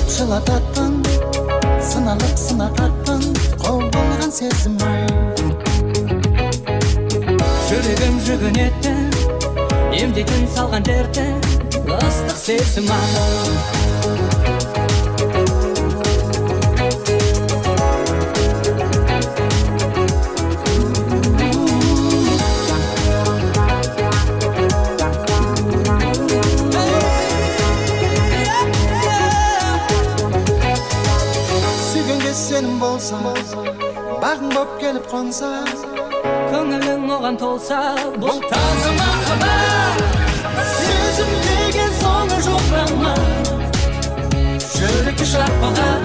Жұбатып жылататын, сыналып сынататын құбылған сезім ай. Жүрегім жүгінетін, емдейтін салған дертін ыстық сезім ай. Сүйгенге сенім болса, бағың боп келіп қонса, көңілің оған толса, бұл таза махаббат. Сезім деген соңы жоқ роман, жүректі шарпыған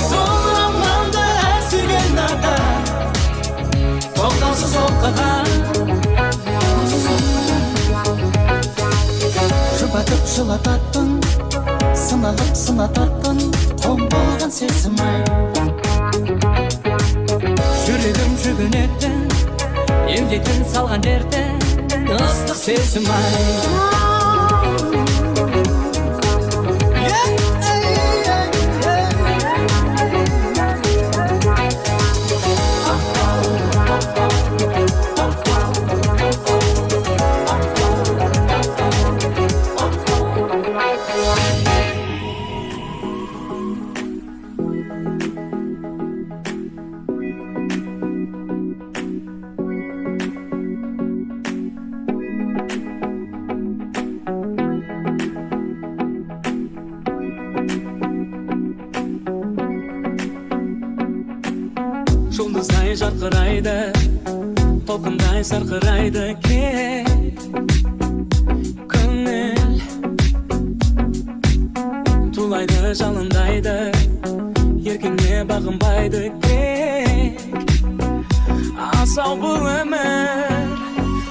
сол романды әр сүйген адам тоқтаусыз оқыған. Жұбатып жылататын, сыналып сынататын құбылған сезім ай. Жүрегім жүгінетін, емдейтін салған дертін ыстық сезім ай. Жұлдыздай жарқырайды, толқындай сарқырайды кек көңіл, тулайды, жалындайды, еркіңе бағынбайды кек асау. Бұл өмір,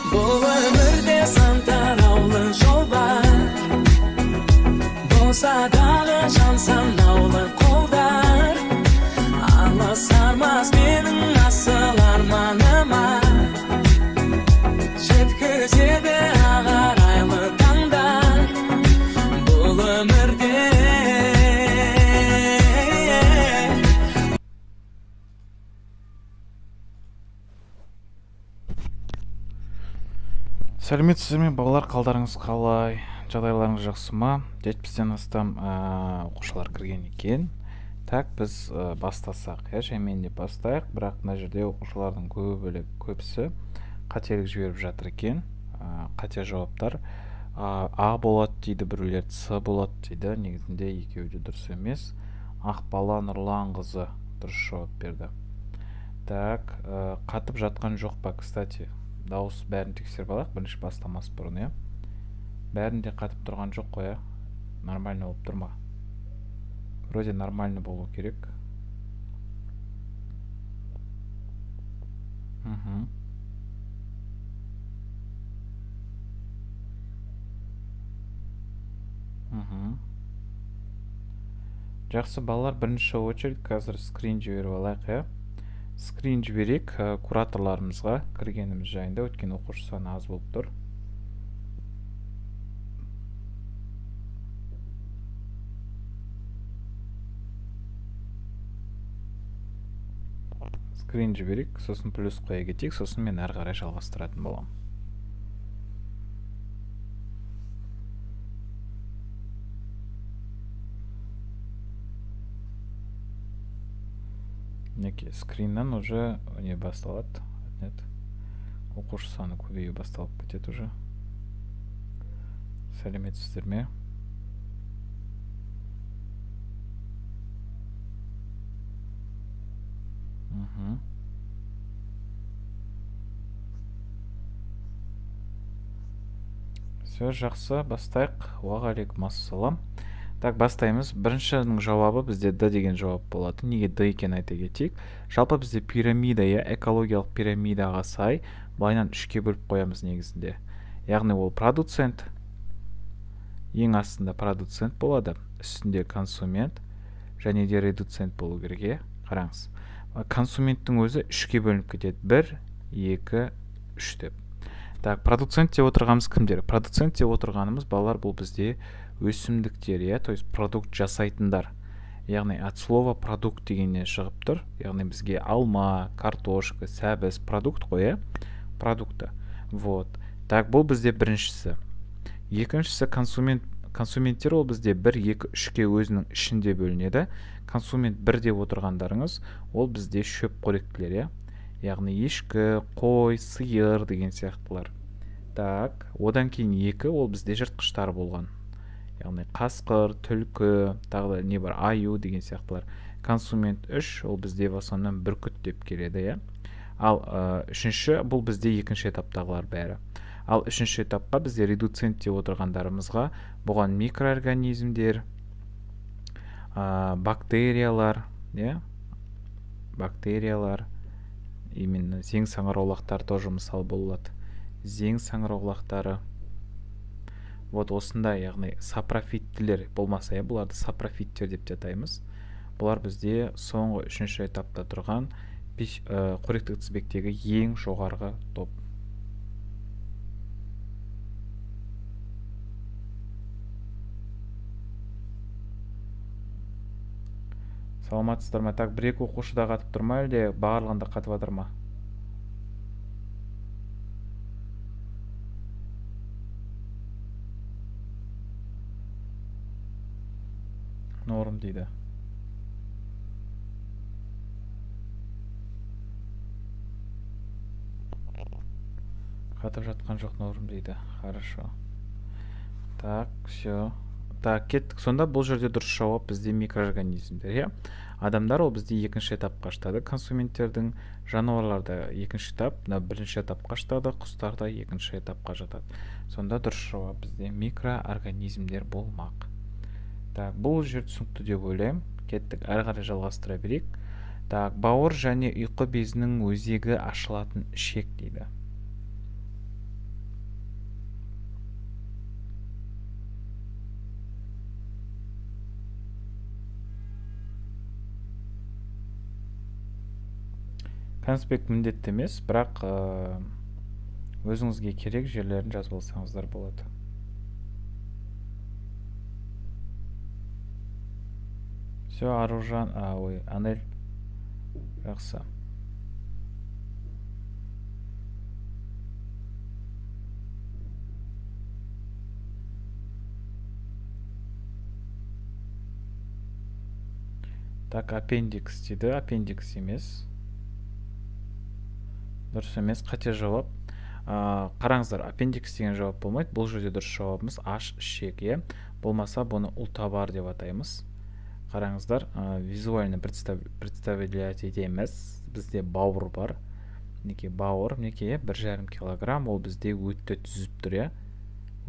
бұл өмірде сан тараулы жол бар, болса дағы жан санаулы қолдар аласармас менің асыл арманыма, жеткізеді ақ арайлы таңдар бұл өмірде. Сәлеметсіздер ме, балалар! Қалдарыңыз қалай, жағдайларыңыз жақсы ма? 70-тен астам оқушылар кірген екен. Так, біз бастасақ, иә, жаймен деп бастайық. Бірақ мына жерде оқушылардың көбісі қателік жіберіп жатыр екен, қате жауаптар. А болады дейді біреулер, С болады дейді. Негізінде екеуі де дұрыс емес. Ақбала Нұрланқызы дұрыс жауап берді. Так, қатып жатқан жоқ па? Кстати, дауыс бәрін тексеріп алайық бірінші, бастамас бұрын, иә. Бәрінде қатып тұрған жоқ қой, иә? Нормально болып тұр ма? Вроде нормально болу керек. Мхм, жақсы, балалар. Бірінші очередь қазір скрин жіберіп алайық, иә. Скрин жіберейік кураторларымызға кіргеніміз жайында, өйткені оқушы саны аз болып тұр. Скрин жіберейік, сосын плюс қоя кетейік, сосын мен әрі қарай жалғастыратын боламын. Мінекей, скриннен уже не басталады, нет, оқушы саны көбею басталып кетеді уже. Сәлеметсіздер ме? Все, жақсы, бастайық. Уағалейкум ассалам. Так, бастаймыз. Біріншінің жауабы бізде Д деген жауап болады. Неге Д екенін айта кетейік. Жалпы бізде пирамида, иә, экологиялық пирамидаға сай былайынан үшке бөліп қоямыз негізінде. Яғни ол продуцент, ең астында продуцент болады, үстінде консумент және де редуцент болу керек, иә. Қараңыз, консументтің өзі үшке бөлініп кетеді: бір, екі, үш деп. Так, продуцент деп отырғанымыз кімдер? Продуцент деп отырғанымыз, балалар, бұл бізде өсімдіктер, иә, то есть продукт жасайтындар. Яғни от слова продукт дегеннен шығып тұр. Яғни бізге алма, картошка, сәбіз продукт қой, иә? Продукты. Вот. Так, бұл бізде біріншісі. Екіншісі консумент. Консументтер ол бізде 1, 2, 3-ке өзінің ішінде бөлінеді. Консумент 1 деп отырғандарыңыз, ол бізде шөп қоректілер, иә? Яғни ешкі, қой, сиыр деген сияқтылар. Так, одан кейін 2 ол бізде жыртқыштар болған. Яғни қасқыр, түлкі, тағы да не бар, аю деген сияқтылар. Консумент 3 ол бізде в основном бүркіт деп келеді, иә? Ал үшінші бұл бізде екінші этаптағылар бәрі. Ал үшінші этапқа бізде редуцент деп отырғандарымызға бұған микроорганизмдер, бактериялар, иә? Бактериялар, именно зең саңырауқұлақтар тоже мысал бола алады. Зең саңырауқұлақтары. Вот осындай, яғни сапрофиттілер болмаса, иә, бұларды сапрофиттер деп те атаймыз. Бұлар бізде соңғы үшінші этапта тұрған қоректік тізбектегі ең жоғарғы топ. Саламатсыздар ма? Так, бір екі оқушы да қатып тұр ма, әлде барлығында қатып жатыр ма? Норм дейді. Қатып жатқан жоқ, норм дейді. Хорошо. Так, все. Так, кеттік. Сонда бұл жерде дұрыс жауап бізде микроорганизмдер, иә? Адамдар ол бізде екінші этапқа жатады, консументтердің, жануарлар да екінші этап, мына бірінші этапқа жатады, құстар да екінші этапқа жатады. Сонда дұрыс жауап бізде микроорганизмдер болмақ. Так, бұл жер түсінікті деп ойлаймын. Кеттік, әрі қарай жалғастыра берейік. Так, бауыр және ұйқы безінің өзегі ашылатын ішек дейді. Конспект міндетті емес, бірақ өзіңізге керек жерлерін жазып алсаңыздар болады. Все, Аружан, ой, Анель, жақсы. Так, аппендикс дейді, аппендикс емес. Дұрыс емес, қате жауап. Қараңыздар, аппендикс деген жауап болмайды. Бұл жерде дұрыс жауабымыз аш ішек, иә? Болмаса бұны ұлтабар деп атаймыз. Қараңыздар, визуально представлять етеміз. Бізде бауыр бар. Мінекей бауыр, мінекей, иә, 1,5 килограмм, ол бізде өтті түзіп тұр, иә?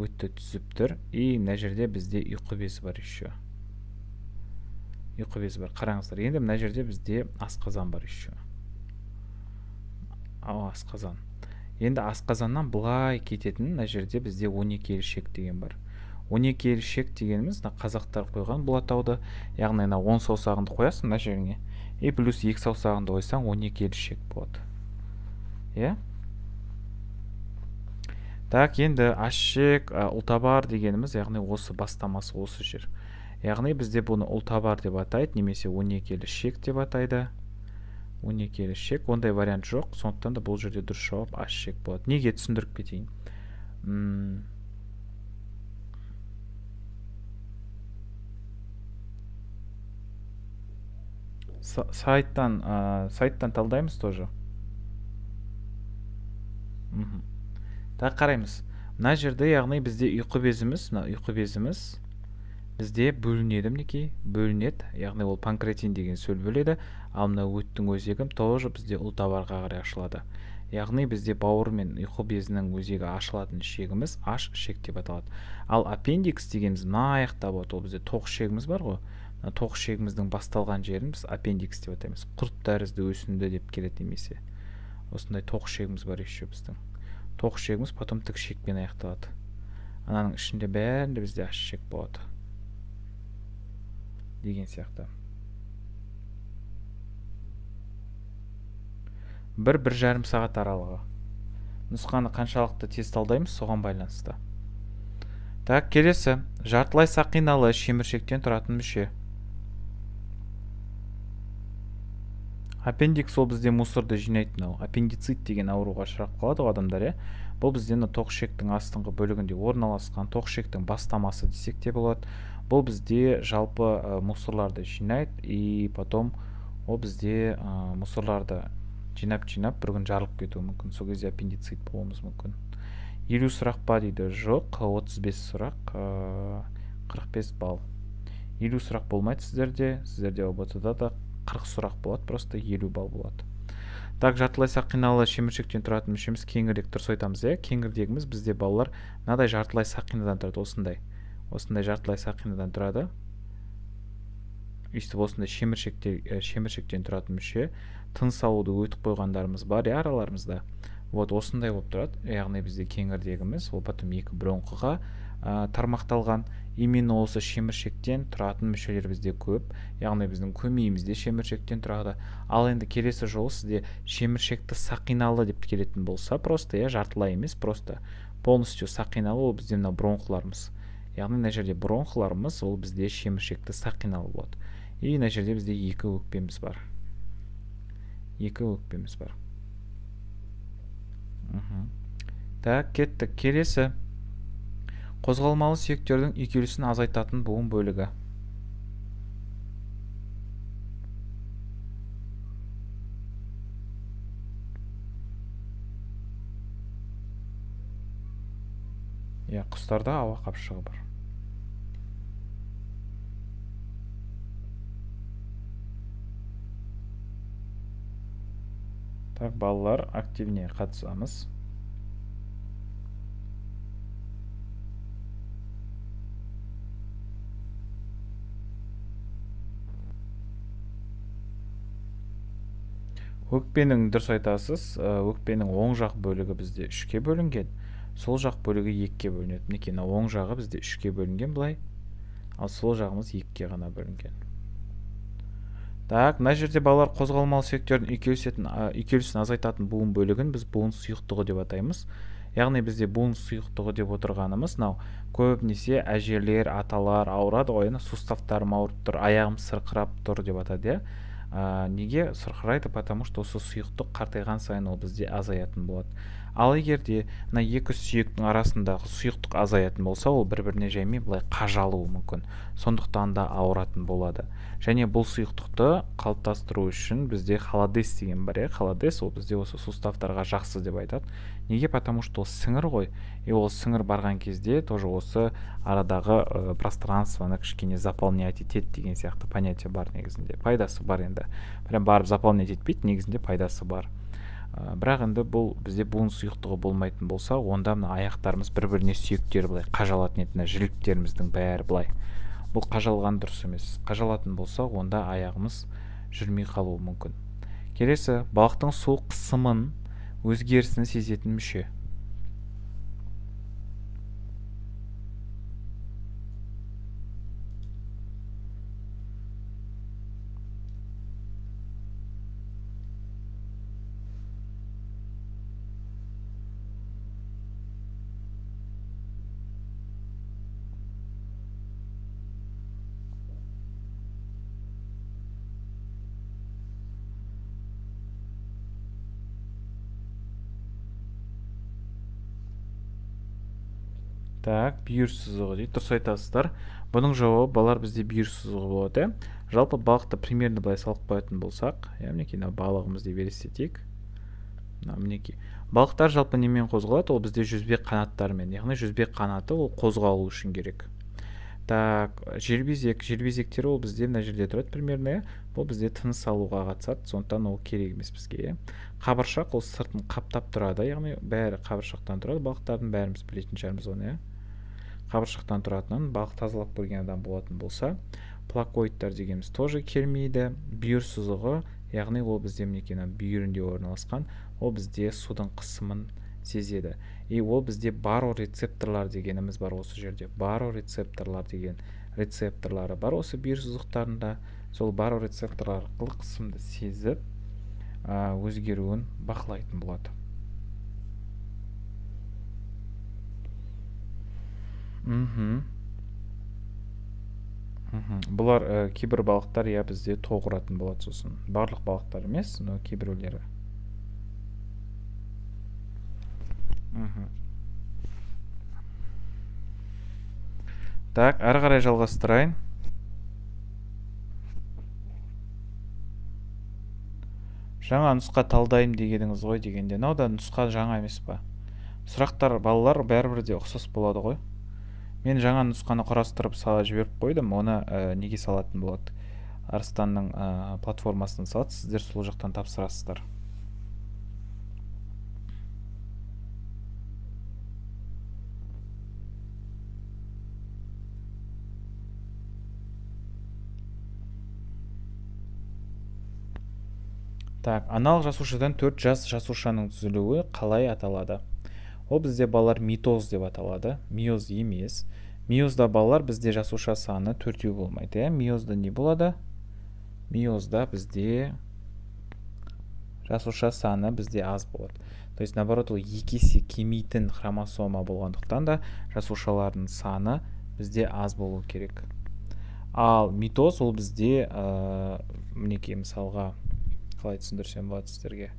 Өтті түзіп тұр. И мына жерде бізде ұйқы безі бар еще. Ұйқы безі бар. Қараңыздар, енді мына жерде бізде асқазан бар еще. Ау, асқазан. Енді асқазаннан былай кететін мына жерде бізде 12 ішек деген бар. 12 ішек дегеніміз мына қазақтар қойған бұл атауды, яғни мына 10 саусағыңды қоясың мына жеріңе, и плюс 2 саусағыңды қойсаң 12 ішек болады. Иә? Так, енді аш ішек, ұлтабар дегеніміз, яғни осы бастамасы осы жер. Яғни бізде бұны ұлтабар деп атайды, немесе 12 ішек деп атайды. 12 ішек, ондай вариант жоқ, сондықтан да бұл жерде дұрыс жауап аш ішек болады. Неге, түсіндіріп кетейін. Сайттан талдаймыз тоже. Так, қараймыз. Мына жерде, яғни бізде ұйқы безіміз, мына ұйқы безіміз бізде бөлінеді, мінекей, бөлінеді, яғни ол панкреатин деген сөл бөледі, ал мына өттің өзегі тоже бізде ұлтабарға қарай ашылады. Яғни бізде бауыр мен ұйқы безінің өзегі ашылатын ішегіміз аш ішек деп аталады. Ал аппендикс дегеніміз мына аяқта болады, ол бізде тоқ ішегіміз бар ғой. Мына тоқ ішегіміздің басталған жерін біз аппендикс деп атаймыз. Құрт тәрізді өсінді деп келеді немесе. Осындай тоқ ішегіміз бар еще біздің. Тоқ ішегіміз потом тік ішекпен аяқталады. Ананың ішінде бәрінде бізде аш ішек болады. Деген сияқты. 1-1,5 сағат аралығы. Нұсқаны қаншалықты тез талдаймыз, соған байланысты. Так, келесі. Жартылай сақиналы шеміршектен тұратын мүше. Аппендикс ол бізде мусорды жинайтын ау. Аппендицит деген ауруға ұшырап қалады ғой адамдар, иә. Бұл бізде мына тоқ ішектің астыңғы бөлігінде орналасқан тоқ ішектің бастамасы десек те болады. Бұл бізде жалпы мусорларды жинайды, и потом ол бізде мусорларды жинап-жинап бір күн жарылып кетуі мүмкін. Сол кезде аппендицит болуымыз мүмкін. 50 сұрақ па дейді? Жоқ, 35 сұрақ, 45 балл. 50 сұрақ болмайды сіздерде. Сіздерде ОБТ-да да 40 сұрақ болады, просто 50 балл болады. Так, жартылай сақиналы шеміршектен тұратын мүшеміз кеңірдек, дұрыс айтамыз, иә. Кеңірдегіміз бізде балалар мынадай жартылай сақинадан тұрады, осындай. Осындай жартылай сақинадан тұрады. Өйстіп осындай шеміршектен тұратын мүше. Тыныс алуды өтіп қойғандарымыз бар, иә, араларымызда. Вот осындай болып тұрады. Яғни бізде кеңірдегіміз, ол потом екі бронхыға тармақталған. Именно осы шеміршектен тұратын мүшелер бізде көп. Яғни біздің көмейіміз де шеміршектен тұрады. Ал енді келесі жолы сізде шеміршекті сақиналы деп келетін болса, просто, иә, жартылай емес, просто полностью сақиналы, ол бізде мына бронхыларымыз. Яғни мына жерде бронхыларымыз, ол бізде шеміршекті сақиналы болады. И мына жерде бізде екі өкпеміз бар. Екі өкпеміз бар. Так, кеттік. Келесі. Қозғалмалы сүйектердің үйкелісін азайтатын буын бөлігі. Иә, құстарда ауа қапшығы бар. Так, балалар, активнее қатысамыз. Өкпенің, дұрыс айтасыз, өкпенің оң жақ бөлігі бізде 3-ке бөлінген, сол жақ бөлігі 2-ке бөлінеді. Мінекей, мына оң жағы бізде 3-ке бөлінген былай, ал сол жағымыз 2-ке ғана бөлінген. Так, мына жерде балалар қозғалмалы сүйектердің үйкелісін азайтатын буын бөлігін біз буын сұйықтығы деп атаймыз. Яғни бізде буын сұйықтығы деп отырғанымыз мынау көбінесе әжелер, аталар ауырады ғой, суставтарым ауырып тұр, аяғым сырқырап тұр деп атады, иә. Неге сырқырайды? Потому что осы сұйықтық қартайған сайын ол бізде азаятын болады. Ал егер де мына екі сүйектің арасындағы сұйықтық азаятын болса, ол бір-біріне жаймен былай қажалуы мүмкін. Сондықтан да ауыратын болады. Және бұл сұйықтықты қалыптастыру үшін бізде холодез деген бар, иә? Холодез ол бізде осы суставтарға жақсы деп айтады. Неге? Потому что ол сіңір ғой. И ол сіңір барған кезде тоже осы арадағы пространствоны кішкене заполнять етеді деген сияқты понятие бар негізінде. Пайдасы бар енді. Прям барып заполнять етпейді, негізінде пайдасы бар. Бірақ енді бұл бізде буын сұйықтығы болмайтын болса, онда мына аяқтарымыз бір-біріне сүйектері былай қажалатын еді, мына жіліктеріміздің бәрі былай. Бұл қажалған дұрыс емес. Қажалатын болса, онда аяғымыз жүрмей қалуы мүмкін. Келесі, балықтың су қысымын өзгерісін сезетін мүше. Так, бүйір сызығы дейді, дұрыс айтасыздар. Бұның жауабы балалар бізде бүйір сызығы болады, иә. Жалпы балықты примерно былай салып қоятын болсақ, иә, мінекей мына балығымыз деп елестетейік. Мына мінекей. Балықтар жалпы немен қозғалады? Ол бізде жүзбек қанаттарымен, яғни жүзбек қанаты ол қозғалу үшін керек. Так, желбезек, желбезектер ол бізде мына жерде тұрады примерно, иә. Бұл бізде тыныс алуға қатысады, сондықтан ол керек емес бізге, иә. Қабыршақ ол сыртын қаптап тұрады, яғни бәрі қабыршақтан тұрады, балықтардың бәріміз білетін шығармыз оны, иә. Қабыршақтан тұратынын балық тазалап көрген адам болатын болса, плакоидтар дегеніміз тоже келмейді. Бүйір сызығы, яғни ол бізде мінекей мына бүйірінде орналасқан, ол бізде судың қысымын сезеді. И ол бізде барорецепторлар дегеніміз бар осы жерде. Барорецепторлар деген рецепторлары бар осы бүйір сызықтарында. Сол барорецепторлар арқылы қысымды сезіп, өзгеруін бақылайтын болады. Мхм. Бұлар кейбір балықтар, иә, бізде тоқ ұратын болады сосын. Барлық балықтар емес, но кейбіреулері. Мхм. Так, әрі қарай жалғастырайын. Жаңа нұсқа талдаймын дегеніңіз ғой дегенде, мынау да нұсқа жаңа емес па? Сұрақтар балалар бәрібір де ұқсас болады ғой. Мен жаңа нұсқаны құрастырып сала жіберіп қойдым, оны неге салатын болады? Арыстанның платформасына салады, сіздер сол жақтан тапсырасыздар. Так, аналық жасушадан 4 жас жасушаның түзілуі қалай аталады? Ол бізде балалар митоз деп аталады, мейоз емес. Мейозда балалар бізде жасуша саны 4 болмайды, иә? Мейозда не болады? Мейозда бізде жасуша саны бізде аз болады. То есть, наоборот, ол екі есе кемитін хромосома болғандықтан да жасушалардың саны бізде аз болу керек. Ал митоз ол бізде, мінекей мысалға қалай түсіндірсем болады сіздерге?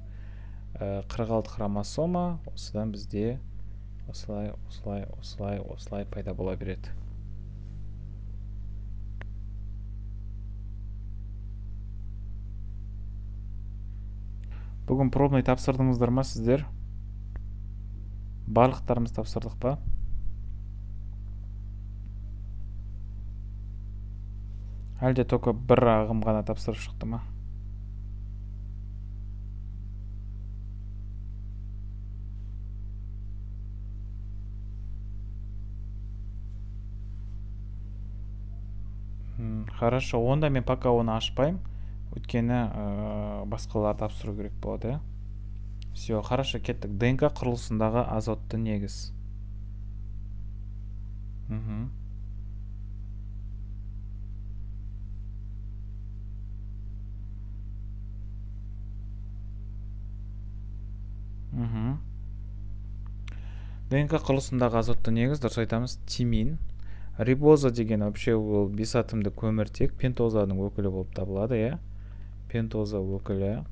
46 хромосома, осыдан бізде осылай, осылай, осылай, осылай пайда бола береді. Бүгін пробный тапсырдыңыздар ма сіздер? Барлықтарымыз тапсырдық па? Әлде только бір ағым ғана тапсырып шықты ма? Хорошо, онда мен пока оны ашпаймын. Өйткені басқалар тапсыру керек болады, иә? Все, хорошо, кеттік. ДНК құрылысындағы азотты негіз. ДНК құрылысындағы азотты негіз, дұрыс айтамыз, тимин. Рибоза деген вообще ол 5 атомды көміртек, пентозаның өкілі болып табылады, иә? Пентоза өкілі.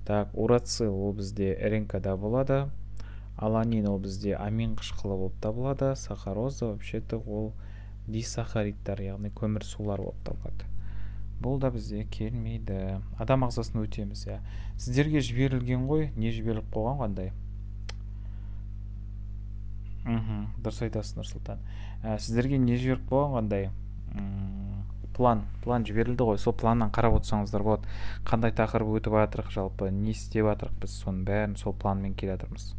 Так, урацил ол бізде РНК-да болады. Аланин ол бізде амин қышқылы болып табылады. Сахароза вообще-то ол дисахаридтар, яғни көмірсулар болып табылады. Бұл да бізде келмейді. Адам ағзасын өтеміз, иә. Сіздерге жіберілген ғой, не жіберіліп қойған қандай? Дұрыс айтасыз, Нұрсұлтан. Сіздерге не жіберіп қойған қандай? План жіберілді ғой. Сол планнан қарап отырсаңыздар болады. Қандай тақырып өтіп жатырық, жалпы не істеп жатырық біз, соның бәрін сол планмен келе жатырмыз.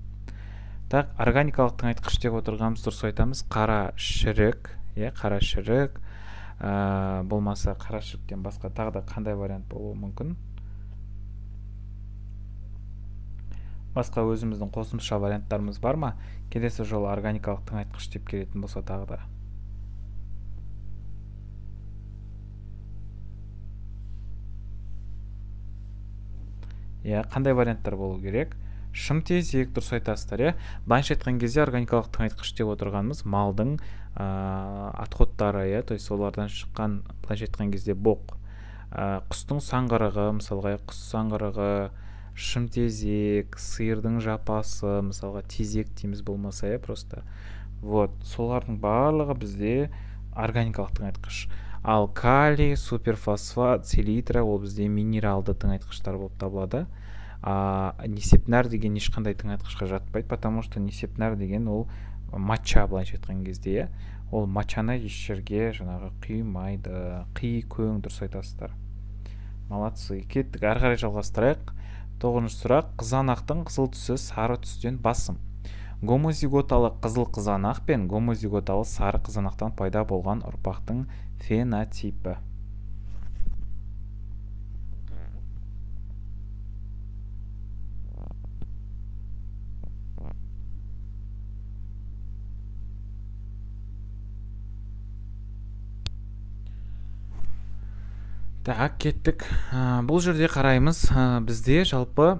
Так, органикалық тыңайтқыш деп отырғанымыз дұрыс айтамыз. Қара шірік, иә, қара шірік. Болмаса қара шіріктен басқа тағы да қандай вариант болуы мүмкін? Басқа өзіміздің қосымша варианттарымыз бар ма? Келесі жолы органикалық тыңайтқыш деп келетін болса тағы да. Иә, қандай варианттар болу керек? Шымтезек, дұрыс айтасыздар, иә. Былайша айтқан кезде органикалық тыңайтқыш деп отырғанымыз малдың отходтары, иә, то есть олардан шыққан, былайша айтқан кезде боқ. Құстың саңғырығы, мысалға, құс саңғырығы, шымтезек, сиырдың жапасы, мысалға тезек дейміз болмаса, иә, просто. Вот, солардың барлығы бізде органикалық тыңайтқыш. Ал калий, суперфосфат, селитра ол бізде минералды тыңайтқыштар болып табылады. Несепнәр деген ешқандай тыңайтқышқа жатпайды, потому что несепнәр деген ол моча, былайша айтқан кезде, иә. Ол мочаны еш жерге жаңағы құймайды. Қи, көң, дұрыс айтасыздар. Молодцы. Кеттік, әрі қарай жалғастырайық. 9-шы сұрақ. Қызанақтың қызыл түсі сары түстен басым. Гомозиготалы қызыл қызанақ пен гомозиготалы сары қызанақтан пайда болған ұрпақтың фенотипі. Так, кеттік. Бұл жерде қараймыз. Бізде жалпы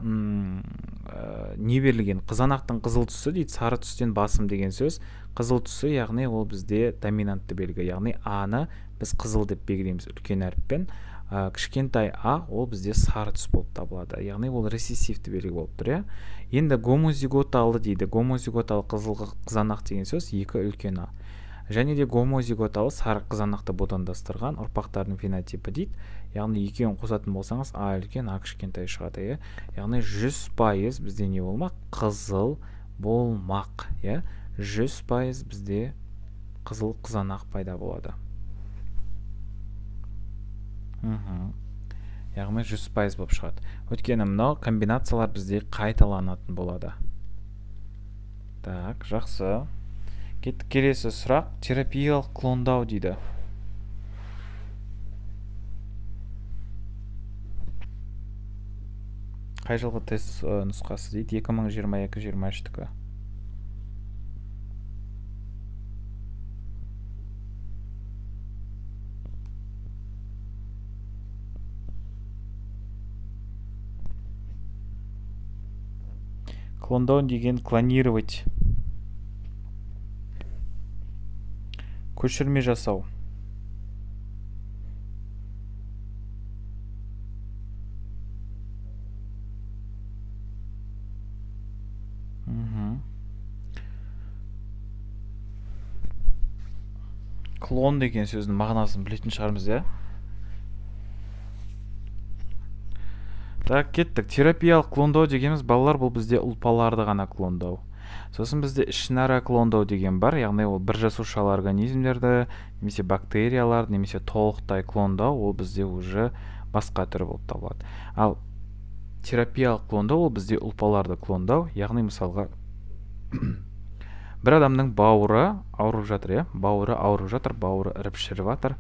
Не берілген? Қызанақтың қызыл түсі дейді, сары түстен басым деген сөз. Қызыл түсі, яғни ол бізде доминантты белгі, яғни А-ны біз қызыл деп белгілейміз үлкен әріппен. Кішкентай А ол бізде сары түс болып табылады, яғни ол рецессивті белгі болып тұр, иә. Енді гомозиготалы дейді. Гомозиготалы қызыл қызанақ деген сөз екі үлкен А. Және де гомозиготалы сары қызанақты будандастырған ұрпақтардың фенотипі дейді. Яғни екеуін қосатын болсаңыз А үлкен, А кішкентай шығады, иә. Яғни 100% бізде не болмақ? Қызыл болмақ, иә. 100% бізде қызыл қызанақ пайда болады. Яғни 100% болып шығады. Өйткені мынау комбинациялар бізде қайталанатын болады. Так, жақсы. Кеттік, келесі сұрақ. Терапиялық клондау дейді. Қай жылғы тест нұсқасы дейді? 2022-23-тікі. Клондау деген клонировать. Көшірме жасау. Клон деген сөздің мағынасын білетін шығармыз, иә? Так, кеттік. Терапиялық клондау дегеніміз, балалар, бұл бізде ұлпаларды ғана клондау. Сосын бізде ішінара клондау деген бар, яғни ол бір жасушалы организмдерді, немесе бактерияларды, немесе толықтай клондау, ол бізде уже басқа түрі болып табылады. Ал терапиялық клондау ол бізде ұлпаларды клондау, яғни мысалға бір адамның бауыры ауырып жатыр, иә? Бауыры ауырып жатыр, бауыры іріп шіріп жатыр.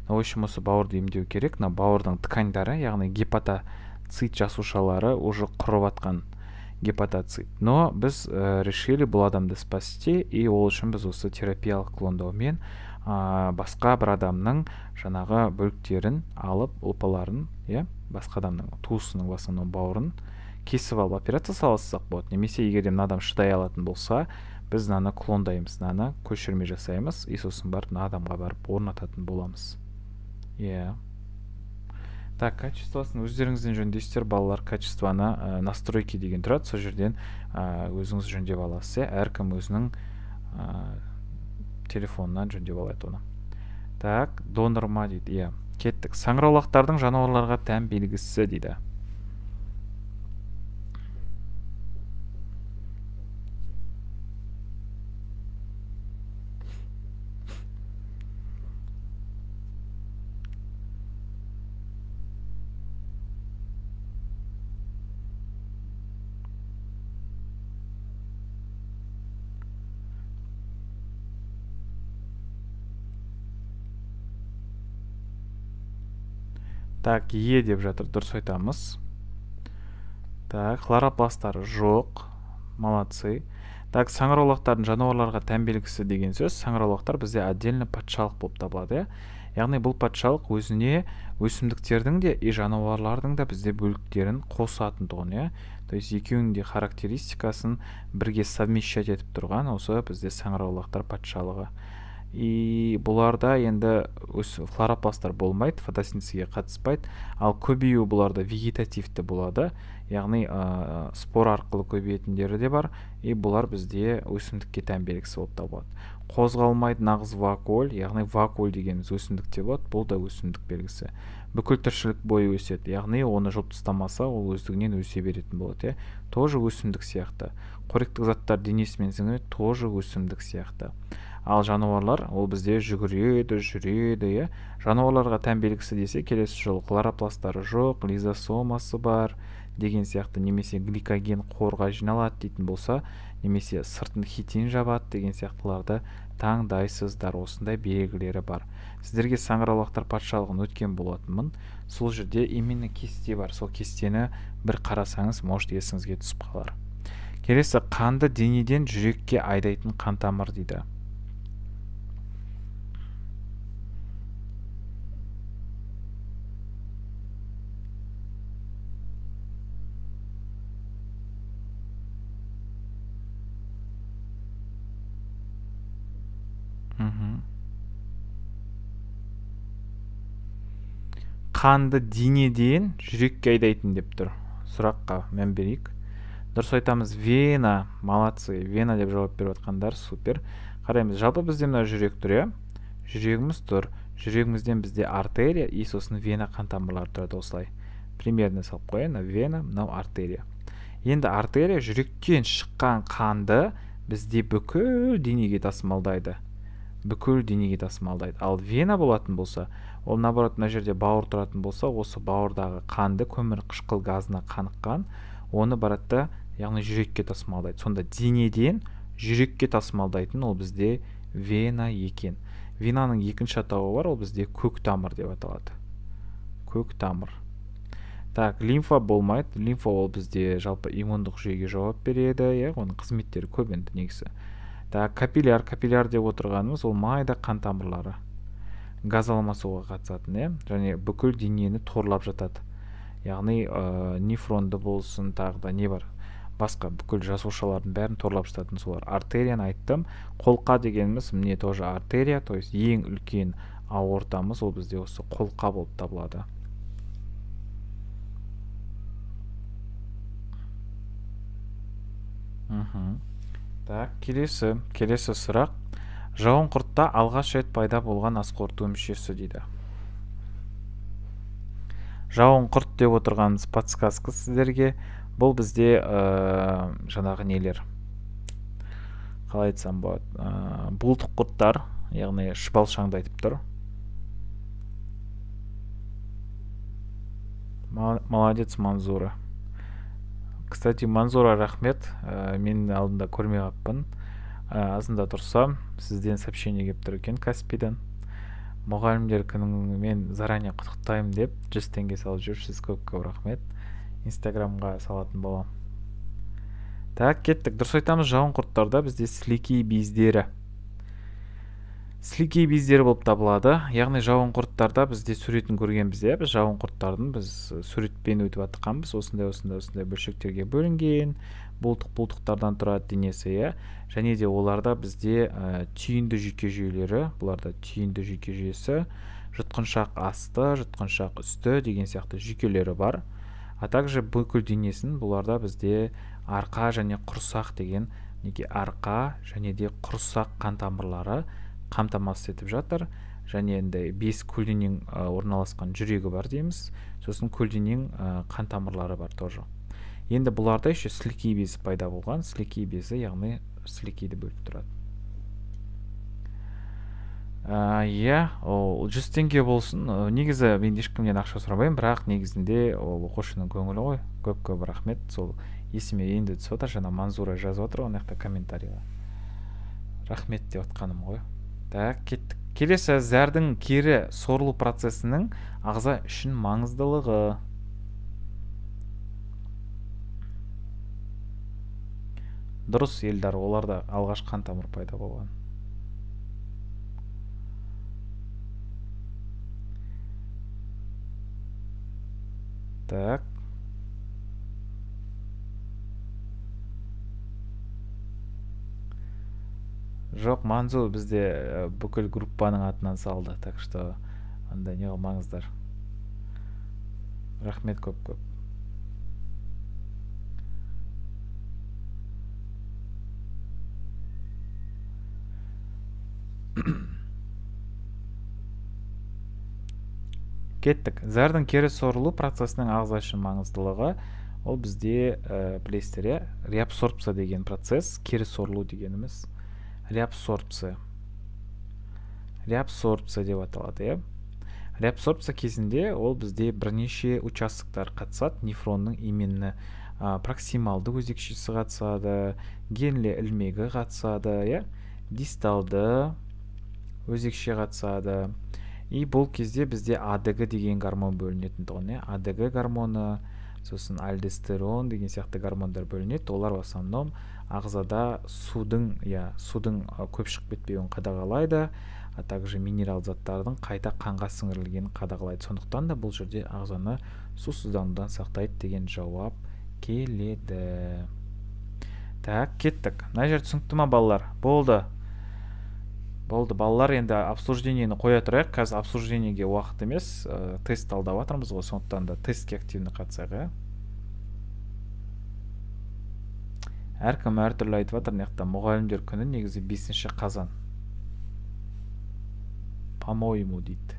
В общем, осы бауырды емдеу керек. Мына бауырдың тканьдары, яғни гепатоцит жасушалары уже құрып атқан гепатоцит. Но біз решили бұл адамды спасти, и ол үшін біз осы терапиялық клондаумен басқа бір адамның жаңағы бөліктерін алып, ұлпаларын, иә, басқа адамның туысының, в основном бауырын кесіп алып операция салсақ болады. Немесе егер де мына адам шыдай алатын болса, біз мынаны клондаймыз, мынаны көшірме жасаймыз, и сосын барып мына адамға барып орнататын боламыз. Иә. Так, качествосын өздеріңізден жөндейсіздер, балалар. Качествоны настройки деген тұрады, сол жерден өзіңіз жөндеп аласыз, иә. Әркім өзінің телефонынан жөндеп алады оны. Так, донор ма дейді, иә. Кеттік. Саңырауқұлақтардың жануарларға тән белгісі дейді. Так, Е деп жатыр, дұрыс айтамыз. Так, хлоропласттары жоқ. Молодцы. Так, саңырауқұлақтардың жануарларға тән белгісі деген сөз, саңырауқұлақтар бізде отдельно патшалық болып табылады, иә? Яғни бұл патшалық өзіне өсімдіктердің де и жануарлардың да бізде бөліктерін қосатын тұғын, иә? То есть екеуінің де характеристикасын бірге совмещать етіп тұрған осы бізде саңырауқұлақтар патшалығы. И бұларда енді хлоропласттар болмайды, фотосинтезге қатыспайды, ал көбею бұларда вегетативті болады, яғни спор арқылы көбейетіндері де бар, и бұлар бізде өсімдікке тән белгісі болып табылады. Қозғалмайды нағыз вакуоль, яғни вакуоль дегеніміз өсімдікте болады, бұл да өсімдік белгісі. Бүкіл тіршілік бойы өседі, яғни оны жұлып тастамаса, ол өздігінен өсе беретін болады, иә. Тоже өсімдік сияқты. Қоректік заттар денесімен сіңіреді, тоже өсімдік сияқты. Ал жануарлар, ол бізде жүгіреді, жүреді, иә. Жануарларға тән белгісі десе, келесі жолы хлоропласттары жоқ, лизосомасы бар деген сияқты, немесе гликоген қорға жиналады дейтін болса, немесе сыртын хитин жабады деген сияқтыларды таңдайсыздар. Осындай белгілері бар. Сіздерге саңырауқұлақтар патшалығын өткен болатынмын. Сол жерде именно кесте бар. Сол кестені бір қарасаңыз, может, есіңізге түсіп қалар. Келесі, қанды денеден жүрекке айдайтын қан тамыр дейді. Қанды денеден жүрекке айдайтын деп тұр. Сұраққа мән берейік. Дұрыс айтамыз, вена. Молодцы, вена деп жауап беріп жатқандар супер. Қараймыз, жалпы бізде мына жүрек тұр, иә? Жүрегіміз тұр. Жүрегімізден бізде артерия и сосын вена қан тамырлары тұрады осылай. Примерно салып қояйын, мына вена, мынау артерия. Енді артерия жүректен шыққан қанды бізде бүкіл денеге тасымалдайды. Бүкіл денеге тасымалдайды. Ал вена болатын болса, ол наоборот мына жерде бауыр тұратын болса, осы бауырдағы қанды көмір қышқыл газына қаныққан, оны барады да, яғни жүрекке тасымалдайды. Сонда денеден жүрекке тасымалдайтын ол бізде вена екен. Венаның екінші атауы бар, ол бізде көк тамыр деп аталады. Көк тамыр. Так, лимфа болмайды. Лимфа ол бізде жалпы иммундық жүйеге жауап береді, иә, оның қызметтері көп енді негізі. Так, капилляр, капилляр деп отырғанымыз ол майда қан тамырлары. Газ алмасуға қатысатын, иә, және бүкіл денені торлап жатады. Яғни, нефронды болсын, тағы да не бар? Басқа бүкіл жасушалардың бәрін торлап жататын солар. Артерияны айттым. Қолқа дегеніміз міне тоже артерия, то есть ең үлкен аортамыз ол бізде осы қолқа болып табылады. Так, келесі сұрақ. Жауын құртта алғаш рет пайда болған асқорыту мүшесі дейді. Жауын құрт деп отырғанымыз подсказка сіздерге. Бұл бізде жаңағы нелер? Қалай айтсам болады? Бұлтық құрттар, яғни шыбалшаңды айтып тұр. Молодец, Манзура. Кстати, Манзура, рахмет. Мен алдында көрмей қалыппын. Азында тұрсам, сізден сообщение келіп тұр екен Каспийден. Мұғалімдер күнімен заранее құттықтаймын деп 100 теңге салып жіберіпсіз, көп-көп рахмет. Инстаграмға салатын боламын. Так, кеттік. Дұрыс айтамыз, жауын құрттарда бізде сілекей бездері. Сілекей бездері болып табылады. Яғни жауын құрттарда бізде суретін көргенбіз, иә, біз жауын құрттардың біз суретпен өтіп жатқанбыз. Осындай, осындай, осындай бөлшектерге бөлінген, бұлтық-бұлтықтардан тұрады денесі, иә. Және де оларда бізде түйінді жүйке жүйелері, бұларда түйінді жүйке жүйесі, жұтқыншақ асты, жұтқыншақ үсті деген сияқты жүйкелері бар. А также бүкіл денесін бұларда бізде арқа және құрсақ деген, неге арқа және де құрсақ қан тамырлары қамтамасыз етіп жатыр. Және енді 5 көлденең орналасқан жүрегі бар дейміз. Сосын көлденең қан тамырлары бар тоже. Енді бұларда еще сілекей безі пайда болған. Сілекей безі, яғни сілекейді бөліп тұрады. Иә, ол 100 теңге болсын. Негізі мен ешкімнен ақша сұрамаймын, бірақ негізінде ол оқушының көңілі ғой. Көп-көп рахмет. Сол есіме енді түсіп отыр, жаңа Манзура жазып отыр ғой мына жақта комментарийға. Рахмет деп отқаным ғой. Так, кеттік. Келесі, зәрдің кері сорылу процесінің ағза үшін маңыздылығы. Дұрыс, Елдар, оларда алғаш қан тамыр пайда болған. Так. Жоқ, Манзу бізде бүкіл группаның атынан салды, так что андай не қылмаңыздар. Рахмет көп-көп. Кеттік. Зәрдің кері сорылу процесінің ағза үшін маңыздылығы ол бізде, білесіздер, иә, реабсорбция деген процесс, кері сорылу дегеніміз реабсорбция. Реабсорбция деп аталады, иә. Реабсорбция кезінде ол бізде бірнеше участоктар қатысады. Нефронның именно, проксималды өзекшесі қатысады, генлі ілмегі қатысады, иә, дисталды өзекше қатысады. И бұл кезде бізде АДГ деген гормон бөлінетін тұғын, иә, АДГ гормоны, сосын альдостерон деген сияқты гормондар бөлінеді. Олар в основном ағзада судың көп шығып кетпеуін қадағалайды, а также минерал заттардың қайта қанға сіңірілгенін қадағалайды. Сондықтан да бұл жерде ағзаны сусызданудан сақтайды деген жауап келеді. Так, кеттік. Мына жер түсінікті ма, балалар? Болды. Болды, балалар, енді обсуждениені қоя тұрайық. Қазір обсуждениеге уақыт емес, тест талдап жатырмыз ғой, сондықтан да тестке активно қатысайық, иә. Әркім әртүрлі айтып жатыр. Мына жақта мұғалімдер күні негізі 5 қазан. По-моему дейді.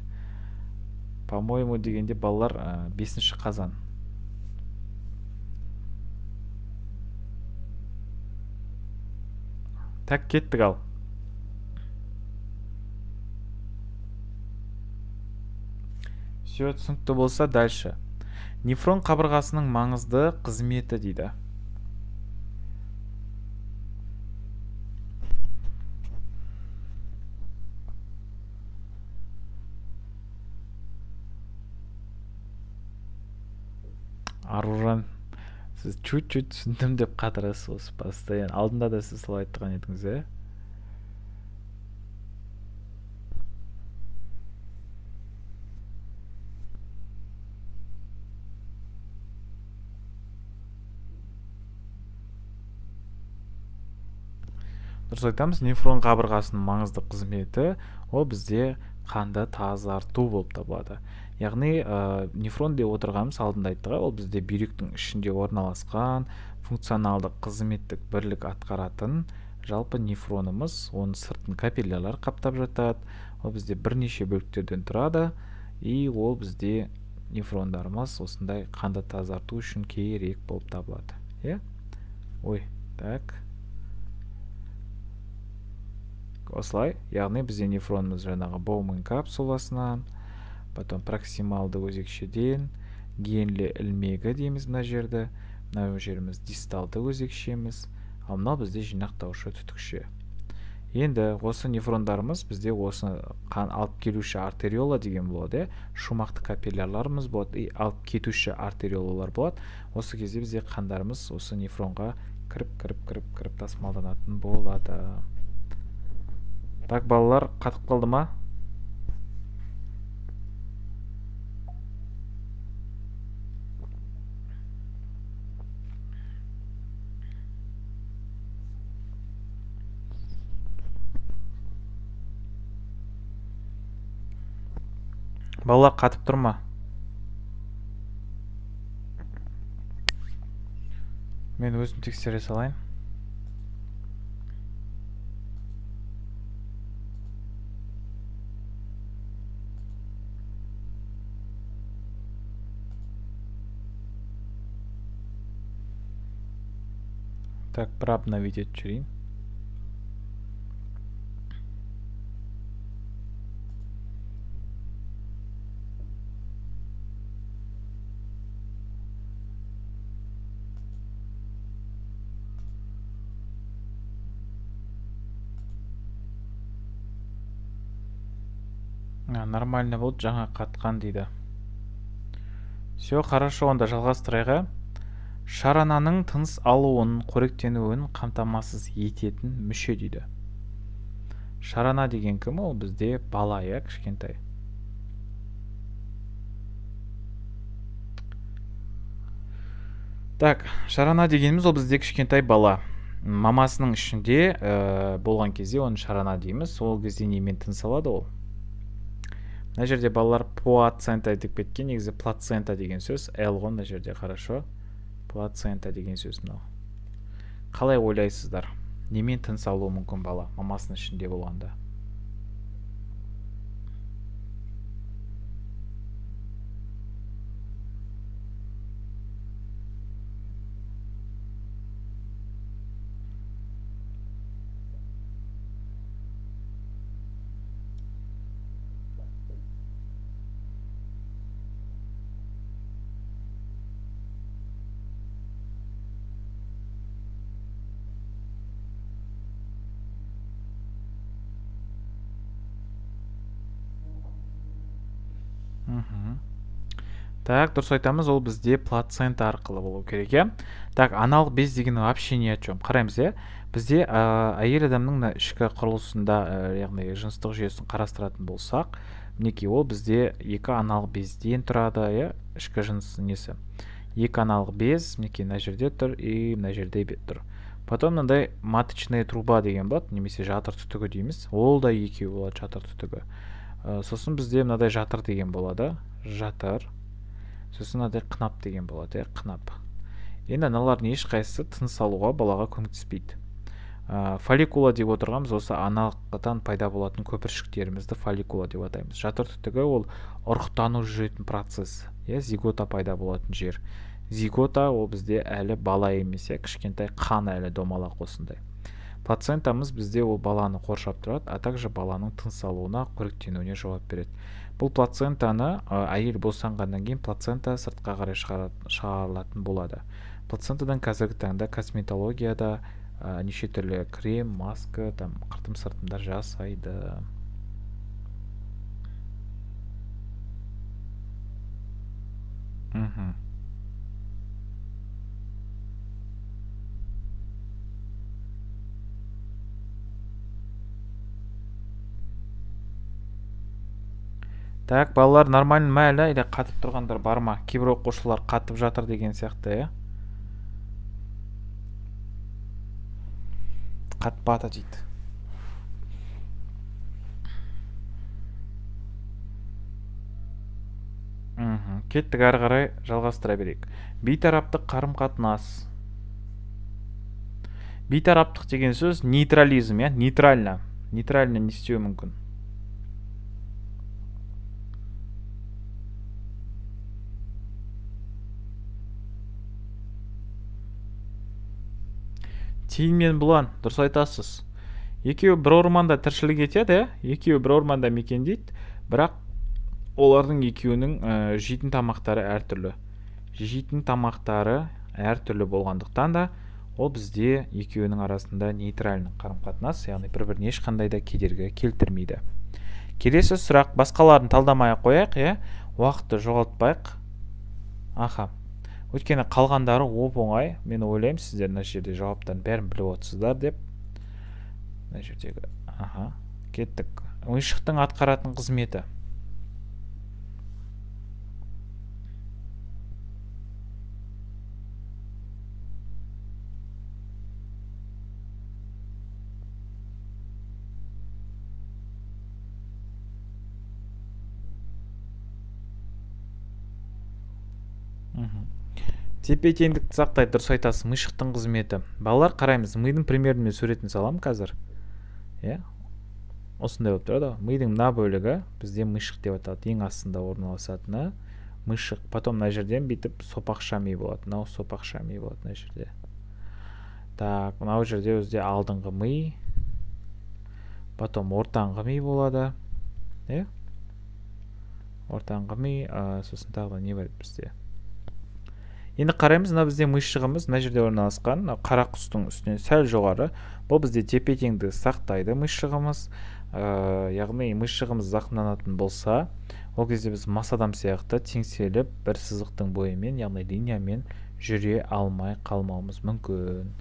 По-моему дегенде балалар, 5 қазан. Так, кеттік ал. Все түсінікті болса, дальше. Нефрон қабырғасының маңызды қызметі дейді. Аружан, сіз чуть-чуть түсіндім деп қатырасыз осы постоянно. Алдында да сіз солай айтқан едіңіз, ә? Дұрыс айтамыз, нефрон қабырғасының маңызды қызметі ол бізде қанды тазарту болып табылады. Яғни, нефрон деп отырғанымыз алдында айттық, ол бізде бүйректің ішінде орналасқан функционалдық қызметтік бірлік атқаратын жалпы нефронымыз, оның сыртын капиллярлар қаптап жатады, ол бізде бірнеше бөліктерден тұрады, и ол бізде нефрондарымыз осындай қанды тазарту үшін керек болып табылады. Иә? Ой, так. Осылай, яғни бізде нефронымыз жаңағы Боумен капсуласынан, потом проксималды өзекшеден, генлі ілмегі дейміз мына жерді, мына жеріміз дисталды өзекшеміз, ал мынау бізде жинақтаушы түтікше. Енді осы нефрондарымыз бізде осы қан алып келуші артериола деген болады, иә? Шумақты капиллярларымыз болады, и алып кетуші артериолалар болады. Осы кезде бізде қандарымыз осы нефронға кіріп, кіріп, кіріп, кіріп тасымалданатын болады. Так, балалар, қатып қалды ма? Балалар, қатып тұр ма? Мен өзім тексере салайын. Так, бір обновить етіп жіберейін. Нормально болды, жаңа қатқан дейді. Все, хорошо, онда жалғастырайық, ә? Шарананың тыныс алуын, қоректенуін қамтамасыз ететін мүше дейді. Шарана деген кім? Ол бізде бала, иә, кішкентай. Так, шарана дегеніміз ол бізде кішкентай бала. Мамасының ішінде болған кезде оны шарана дейміз. Сол кезде немен тыныс алады ол? Мына жерде балалар плацента деп кеткен, негізі плацента деген сөз, Л ғой мына жерде, хорошо. Плацента деген сөз мынау. Қалай ойлайсыздар? Немен тыныс алуы мүмкін бала мамасының ішінде болғанда? Так, дұрыс айтамыз, ол бізде плацента арқылы болу керек, иә? Так, аналық без деген вообще ни о чем. Қараймыз, иә? Бізде, әйел адамның мына ішкі құрылысында, яғни жыныстық жүйесін қарастыратын болсақ, мінекей ол бізде екі аналық безден тұрады, иә? Ішкі жыныс несі? Екі аналық без, мінекей мына жерде тұр, и мына жерде тұр. Потом мынандай маточная труба деген болады, немесе жатыр түтігі дейміз. Ол да екеу болады, жатыр түтігі. Сосын бізде мынадай жатыр деген болады, жатыр. Сосын мынадай қынап деген болады, қынап. Енді аналардың ешқайсысы тыныс алуға балаға көмектеспейді. Фолликула деп отырғанбыз, осы аналықтан пайда болатын көпіршіктерімізді фолликула деп атаймыз. Жатыр түтігі ол ұрықтану жүретін процесс, зигота пайда болатын жер. Зигота ол бізде әлі бала емес, кішкентай қан әлі домалақ осындай. Плацентамыз бізде ол баланы қоршап тұрады, а также баланың тыныс алуына, қоректенуіне жауап береді. Бұл плацентаны әйел босанғаннан кейін плацента сыртқа қарай шығарылатын болады. Плацентадан қазіргі таңда косметологияда неше түрлі крем, маска, там қыртым-сыртымдар жасайды. Так, балалар нормально ма әлі, или қатып тұрғандар бар ма? Кейбір оқушылар қатып жатыр деген сияқты, иә? Қатпады дейді. Кеттік, әрі қарай жалғастыра берейік. Бейтараптық қарым-қатынас. Бейтараптық деген сөз нейтрализм, иә? Нейтрально. Нейтрально не істеуі мүмкін? Тиін мен бұлан, дұрыс айтасыз. Екеуі бір орманда тіршілік етеді, иә? Екеуі бір орманда мекендейді, бірақ олардың екеуінің жейтін тамақтары әртүрлі. Жейтін тамақтары әртүрлі болғандықтан да ол бізде екеуінің арасында нейтральный қарым-қатынас, яғни бір-біріне ешқандай да кедергі келтірмейді. Келесі сұрақ, басқаларын талдамай ақ қояйық, иә? Уақытты жоғалтпайық. Аха. Өйткені қалғандары оп-оңай. Мен ойлаймын, сіздер мына жерде жауаптарын бәрін біліп отырсыздар деп. Мына жердегі, аха, кеттік. Ойыншықтың атқаратын қызметі. Тепе-теңдікті сақтайды, дұрыс айтасыз, мишықтың қызметі. Балалар, қараймыз, мидың примерін мен суретін саламын қазір. Иә? Осындай болып тұрады ғой. Мидың мына бөлігі бізде мишық деп аталады, ең астында орналасатыны мишық. Потом мына жерден бүйтіп сопақша ми болады. Мынау сопақша ми болады мына жерде. Так, мынау жерде өзде алдыңғы ми, потом ортаңғы ми болады. Иә? Ортаңғы ми, сосын тағы да не бар бізде? Енді қараймыз, мына бізде мишығымыз мына жерде орналасқан, мына қара құстың үстінен сәл жоғары. Бұл бізде тепе-теңдікті сақтайды мишығымыз. Яғни мишығымыз зақымданатын болса, ол кезде біз мас адам сияқты теңселіп бір сызықтың бойымен, яғни линиямен жүре алмай қалмауымыз мүмкін.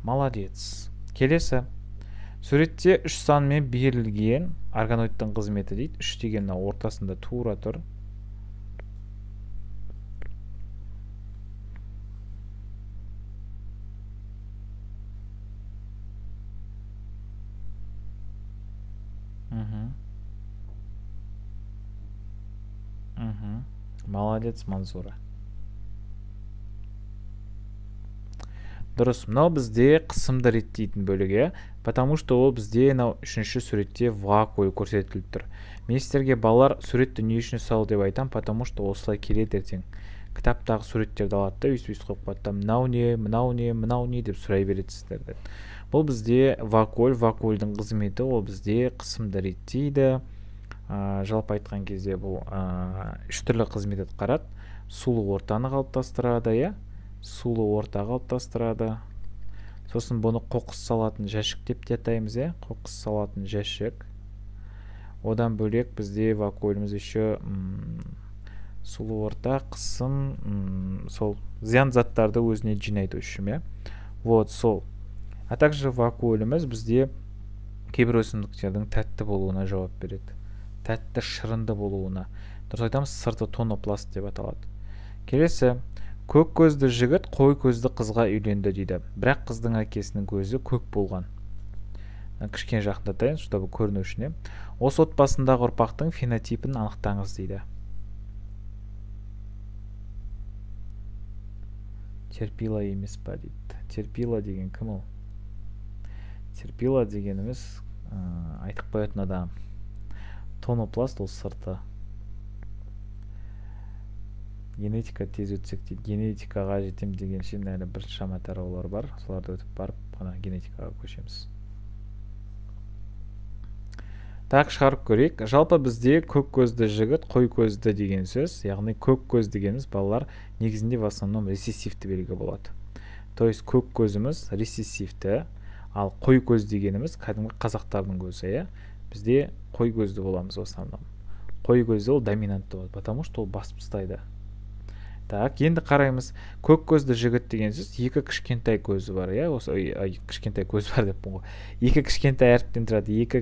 Молодец. Келесі. Суретте 3 санмен берілген органоидтың қызметі дейді. 3 деген мына ортасында тура тұр. Молодец, Манзура. Дұрыс, мынау бізде қысымды реттейтін бөлігі, потому что ол бізде мынау үшінші суретте вакуоль көрсетіліп тұр. Мен сіздерге балалар суретті не үшін сал деп айтам, потому что осылай келеді ертең. Кітаптағы суреттерді алады да, өйстіп-өйстіп қойып қояды да, мынау не, мынау не, мынау не деп сұрай береді сіздерден. Бұл бізде вакуоль, вакуольдің қызметі ол бізде қысымды реттейді. Жалпы айтқан кезде бұл үш түрлі қызмет атқарады. Сулы ортаны қалыптастырады, иә? Сулы орта қалыптастырады. Сосын бұны қоқыс салатын жәшік деп те атаймыз, иә? Қоқыс салатын жәшік. Одан бөлек бізде вакуоліміз еще сулы орта, қысым, сол зиян заттарды өзіне жинайды үшін, иә? Вот сол. А также вакуоліміз бізде кейбір өсімдіктердің тәтті болуына жауап береді. Тәтті шырынды болуына. Дұрыс айтамыз, сырты тонопласт деп аталады. Келесі, Көк көзді жігіт қой көзді қызға үйленді дейді. Бірақ қыздың әкесінің көзі көк болған. Кішкене жақындатайын, чтобы көріну үшін. Осы отбасындағы ұрпақтың фенотипін анықтаңыз дейді. Терпила емес па дейді. Терпила деген кім ол? Терпила дегеніміз айтып қоятын адам. Тонопласт ол сырты. Генетика тез өтсек дейді. Генетикаға жетем дегенше әлі біршама тараулар бар. Соларды өтіп барып қана генетикаға көшеміз. Так, шығарып көрейік. Жалпы бізде көк көзді жігіт, қой көзді деген сөз, яғни көк көз дегеніміз балалар негізінде в основном рецессивті белгі болады. То есть көк көзіміз рецессивті, ал қой көз дегеніміз кәдімгі қазақтардың көзі, иә? Бізде қой көзді боламыз в основном. Қой көзді ол доминантты болады, потому что ол басып тастайды. Так, енді қараймыз. Көк көзді жігіт деген сөз екі кішкентай көзі бар, иә? Осы кішкентай көзі бар деппін ғой. Екі кішкентай әріптен тұрады, екі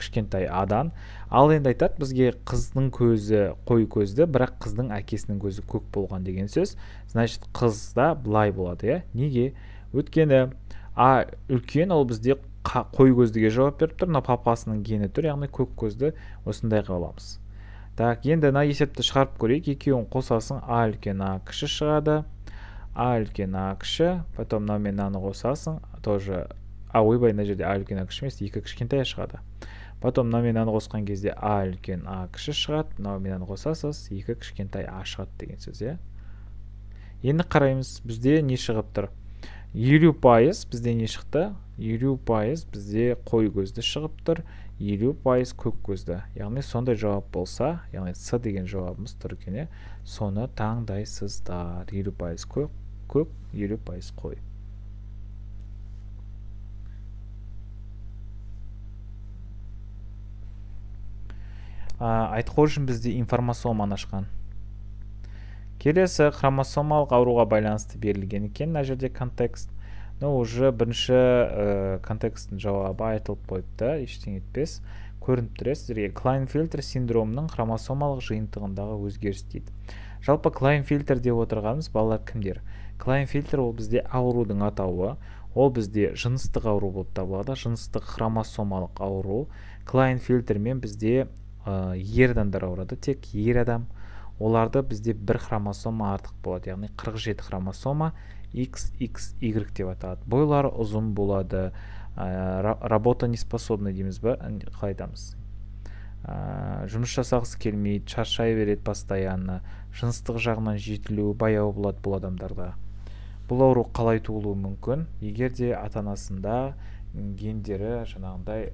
кішкентай адан. Ал енді айтады бізге қыздың көзі қой көзді, бірақ қыздың әкесінің көзі көк болған деген сөз. Значит, қызда былай болады, иә? Неге? Өйткені а үлкен ол бізде қой көздіге жауап беріп тұр, мына папасының гені тұр, яғни көк көзді осындай қылып аламыз. Так, енді мына есепті шығарып көрейік. Екеуін қосасың, а үлкен а кіші шығады. А үлкен а кіші, потом мынау мен мынаны қосасың, тоже, а ойбай, мына жерде а үлкен а кіші емес, екі кішкентай шығады. Потом мынау мен мынаны қосқан кезде а үлкен а кіші шығады, мынау мен мынаны қосасыз, екі кішкентай а шығады деген сөз, иә. Енді қараймыз, бізде не шығып тұр? 50% бізде не шықты? 50% бізде қой көзді шығып тұр, 50% көк көзді. Яғни сондай жауап болса, яғни С деген жауабымыз тұр екен, иә? Соны таңдайсыздар. 50% көк, көк, 50% қой. Айтқожин бізде информасоманы ашқан. Келесі хромосомалық ауруға байланысты берілген екен мына жерде контекст. Но уже бірінші контексттің жауабы айтылып қойыпты, ештеңе етпес. Көрініп тұр сіздерге. Клайнфельтер синдромының хромосомалық жиынтығындағы өзгеріс дейді. Жалпы Клайнфельтер деп отырғанымыз балалар кімдер? Клайнфельтер ол бізде аурудың атауы. Ол бізде жыныстық ауру болып табылады, жыныстық хромосомалық ауру. Клайнфельтермен бізде ер адамдар ауырады, тек ер адам. Оларды бізде бір хромосома артық болады, яғни 47 хромосома XXY деп аталады. Бойлары ұзын болады, работа неспособный дейміз ба, қалай айтамыз? Жұмыс жасағысы келмейді, шаршай береді постоянно, жыныстық жағынан жетілуі баяу болады бұл адамдарда. Бұл ауру қалай туылуы мүмкін? Егер де ата-анасында гендері жаңағындай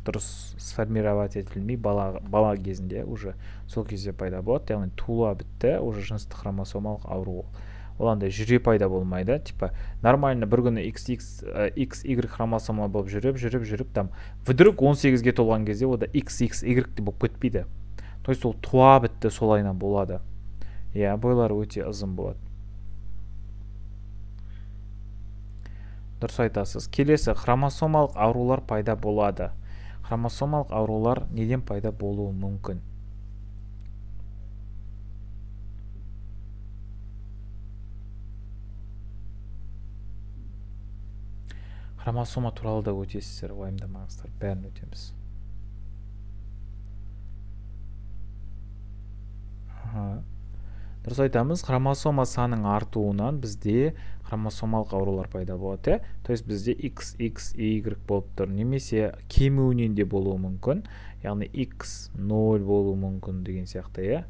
дұрыс сформировать етілмей бала кезінде уже сол кезде пайда болады, яғни туыла бітті уже жыныстық хромосомалық ауру. Ол андай жүре пайда болмайды, типа нормально бір күні XY хромосома болып жүріп, жүріп, жүріп, там вдруг 18-ге толған кезде ода XXY болып кетпейді. То есть ол туа бітті солайынан болады. Иә, бойлары өте ұзын болады. Дұрыс айтасыз. Келесі хромосомалық аурулар пайда болады. Хромосомалық аурулар неден пайда болуы мүмкін? Хромосома туралы да өтесіздер, уайымдамаңыздар, бәрін өтеміз. Дұрыс айтамыз, хромосома санының артуынан бізде хромосомалық аурулар пайда болады, иә? То есть бізде X, X, Y болып тұр, немесе кемуінен де болуы мүмкін, яғни X 0 болуы мүмкін деген сияқты, иә?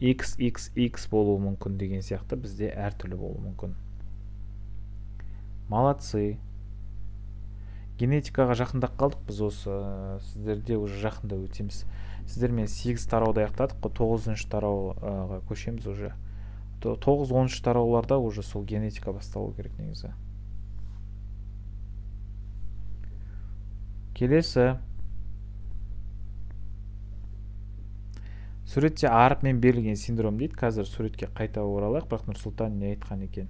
X, X, X болуы мүмкін деген сияқты, бізде әртүрлі болуы мүмкін. Молодцы. Генетикаға жақындап қалдық біз осы, сіздерде уже жақында өтеміз. Сіздермен 8 тарауды аяқтадық қой, 9-шы тарауға көшеміз уже. 9-10 тарауларда уже сол генетика басталу керек негізі. Келесі. Суретте әріпмен берілген синдром дейді. Қазір суретке қайта оралайық, бірақ Нұрсұлтан не айтқан екен?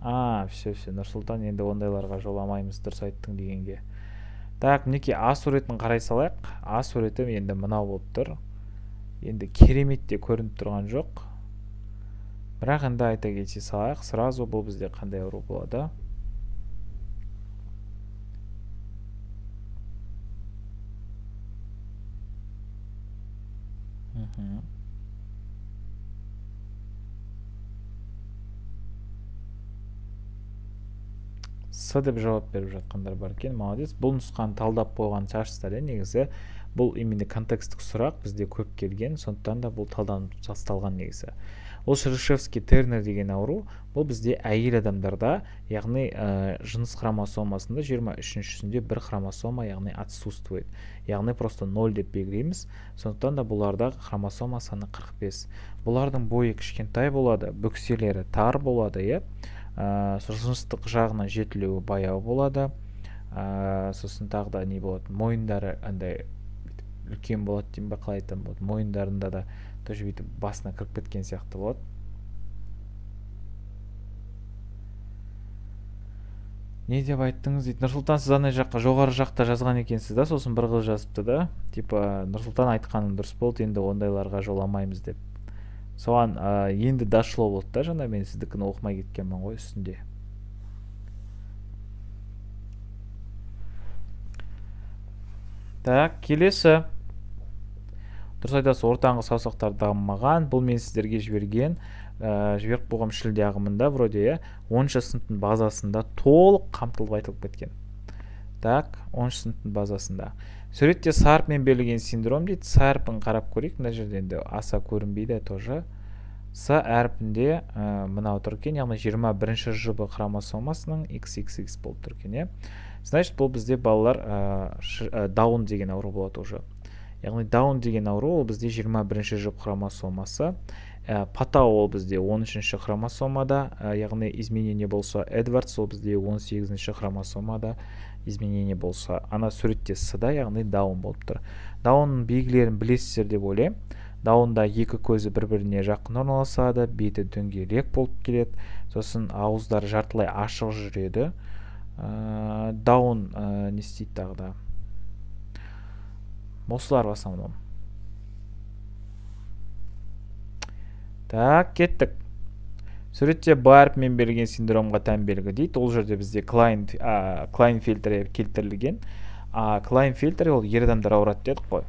А, все, все, Нұрсұлтан, енді ондайларға жоламаймыз, дұрыс айттың дегенге. Так, мінекей А суретін қарай салайық. А суреті енді мынау болып тұр. Енді керемет те көрініп тұрған жоқ. Бірақ енді айта кете салайық, сразу бұл бізде қандай ауру болады? С деп жауап беріп жатқандар бар екен. Молодец. Бұл нұсқаны талдап қойған шығарсыздар, иә, негізі. Бұл именно контексттік сұрақ бізде көп келген, сондықтан да бұл талданып тасталған негізі. Ол Шерешевский Тернер деген ауру, бұл бізде әйел адамдарда, яғни жыныс хромосомасында 23-шісінде бір хромосома, яғни отсутствует. Яғни просто 0 деп белгілейміз. Сондықтан да бұларда хромосома саны 45. Бұлардың бойы кішкентай болады, бөкселері тар болады, иә. Жыныстық жағынан жетілуі баяу болады. Сосын тағы да не болады, мойындары андай үлкен болады деймін ба, қалай айтсам болады, мойындарында да тоже бүйтіп басына кіріп кеткен сияқты болады. Не деп айттыңыз дейді. Нұрсұлтан, сіз ана жаққа жоғары жақта жазған екенсіз да, сосын бір қыз жазыпты да, типа Нұрсұлтан айтқаның дұрыс болды, енді ондайларға жоламаймыз деп. Соған енді дошло болды да, жаңа мен сіздікін оқымай кеткенмін ғой үстінде. Так, келесі. Дұрыс айтасыз, ортаңғы саусақтар дамымаған. Бұл мен сіздерге жіберген, жіберіп қойғам шілде ағымында вроде, иә, 10-шы сыныптың базасында толық қамтылып айтылып кеткен. Так, 10-шы сыныптың базасында. Суретте С әрпімен берілген синдром дейді. С әрпін қарап көрейік. Мына жерде енді аса көрінбейді тоже. С әрпінде мынау тұр екен, яғни 21-ші жұбы хромосомасының XXX болып тұр екен, иә. Значит, бұл бізде балалар Даун деген ауру болады уже. Яғни Даун деген ауру ол бізде 21-ші жұп хромосомасы. Патау ол бізде 13-ші хромосомада, яғни изменение болса, Эдвардс ол бізде 18-ші хромосомада изменение болса. Ана суретте С-да, яғни Даун болып тұр. Даунның белгілерін білесіздер деп ойлаймын. Даунда екі көзі бір-біріне жақын орналасады, беті дөңгелек болып келеді, сосын ауыздары жартылай ашық жүреді. Даун не істейді тағы да? Осылар в основном. Так, кеттік. Суретте Б әрпімен берілген синдромға тән белгі дейді. Ол жерде бізде Клайнфельтер келтірілген. Клайнфельтер ол ер адамдар ауырады дедік қой.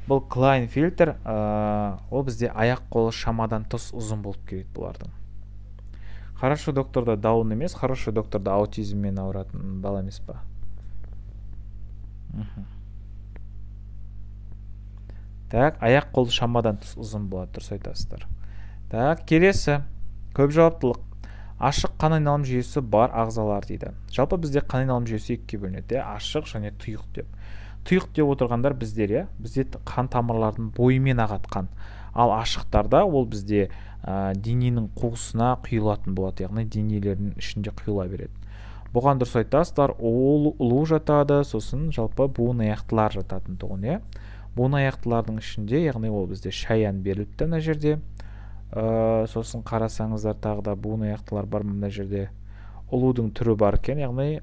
Бұл Клайнфельтер, ол бізде аяқ қолы шамадан тыс ұзын болып келеді бұлардың. Хорошо докторда Даун емес, хорошо докторда аутизммен ауыратын бала емес па? Так, аяқ қолы шамадан тыс ұзын болады, дұрыс айтасыздар. Так, келесі. Көп жауаптылық. Ашық қан айналым жүйесі бар ағзалар дейді. Жалпы бізде қан айналым жүйесі екіге бөлінеді, иә, ашық және тұйық деп. Тұйық деп отырғандар біздер, иә, бізде қан тамырлардың бойымен ағады қан. Ал ашықтарда ол бізде дененің қуысына құйылатын болады, яғни денелердің ішінде құйыла береді. Бұған дұрыс айтасыздар, ұлу жатады, сосын жалпы буын аяқтылар жататын тұғын, иә. Буын аяқтылардың ішінде, яғни ол бізде шаян беріліпті мына жерде. Сосын қарасаңыздар тағы да буын аяқтылар бар мына жерде. Ұлудың түрі бар екен, яғни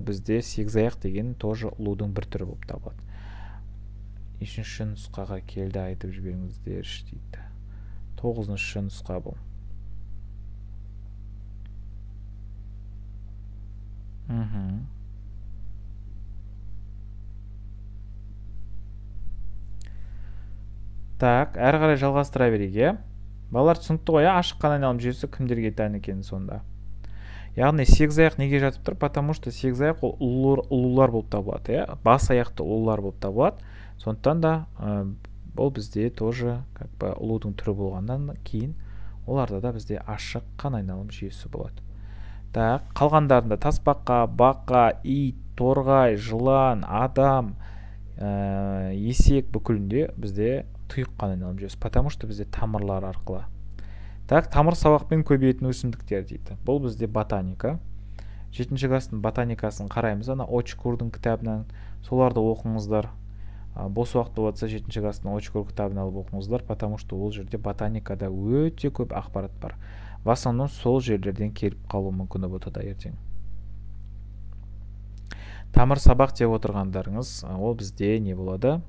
бізде сегіз аяқ деген тоже ұлудың бір түрі болып табылады. Нешінші нұсқаға келді айтып жіберіңіздерші дейді. 9-шы нұсқа бұл. Так, әрі қарай жалғастыра берейік, иә. Балалар түсінікті ғой, иә, ашық қан айналым жүйесі кімдерге тән екенін сонда. Яғни сегіз аяқ неге жатып тұр? Потому что сегіз аяқ ол ұлулар болып табылады, иә. Бас аяқты ұлулар болып табылады. Сондықтан да бұл бізде тоже как бы ұлудың түрі болғаннан кейін оларда да бізде ашық қан айналым жүйесі болады. Так, қалғандарында тасбақа, бақа, ит, торғай, жылан, адам, есек бүкілінде бізде тұйық қан айналым жүйесі, потому что бізде тамырлар арқылы. Так, тамыр сабақпен көбейетін өсімдіктер дейді. Бұл бізде ботаника. 7 класстың ботаникасын қараймыз, ана Очкурдың кітабынан. Соларды оқыңыздар. Бос уақыт болып жатса 7 класстың Очкур кітабын алып оқыңыздар, потому что ол жерде ботаникада өте көп ақпарат бар. В основном сол жерлерден келіп қалуы мүмкін ұбт да ертең. Тамыр сабақ деп отырғандарыңыз, ол бізде не болады?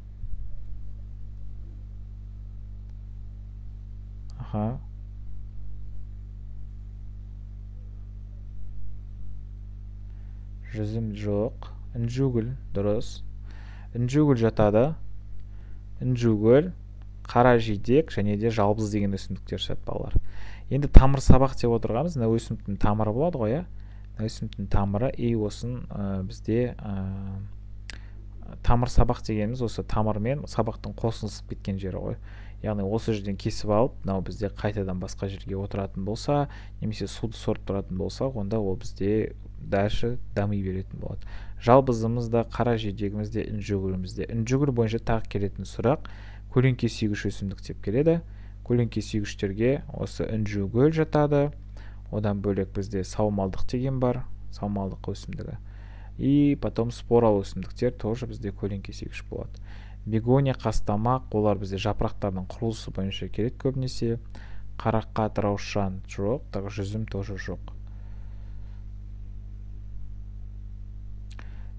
Аха. Жүзім жоқ. Інжугүл дұрыс. Інжугүл жатады. Інжугүл, қара жидек және де жалбыз деген өсімдіктер жатады балалар. Енді тамыр сабақ деп отырғанымыз мына өсімдіктің тамыры болады ғой, иә? Мына өсімдіктің тамыры и осын бізде тамыр сабақ дегеніміз осы тамыр мен сабақтың қосылысып кеткен жері ғой. Яғни осы жерден кесіп алып, мынау бізде қайтадан басқа жерге отыратын болса, немесе суды сорып тұратын болса, онда ол бізде дальше дами беретін болады. Жалбызымыз да, қара жидегіміз де, інжугүліміз де. Інжугүл бойынша тағы келетін сұрақ көлеңке сүйгіш өсімдік деп келеді. Көлеңке сүйгіштерге осы інжугүл жатады. Одан бөлек бізде саумалдық деген бар, саумалдық өсімдігі. И потом споралы өсімдіктер тоже бізде көлеңке сүйгіш болады. Бегония, қастамақ, олар бізде жапырақтардың құрылысы бойынша келеді көбінесе. Қарақат, раушан жоқ, так жүзім тоже жоқ.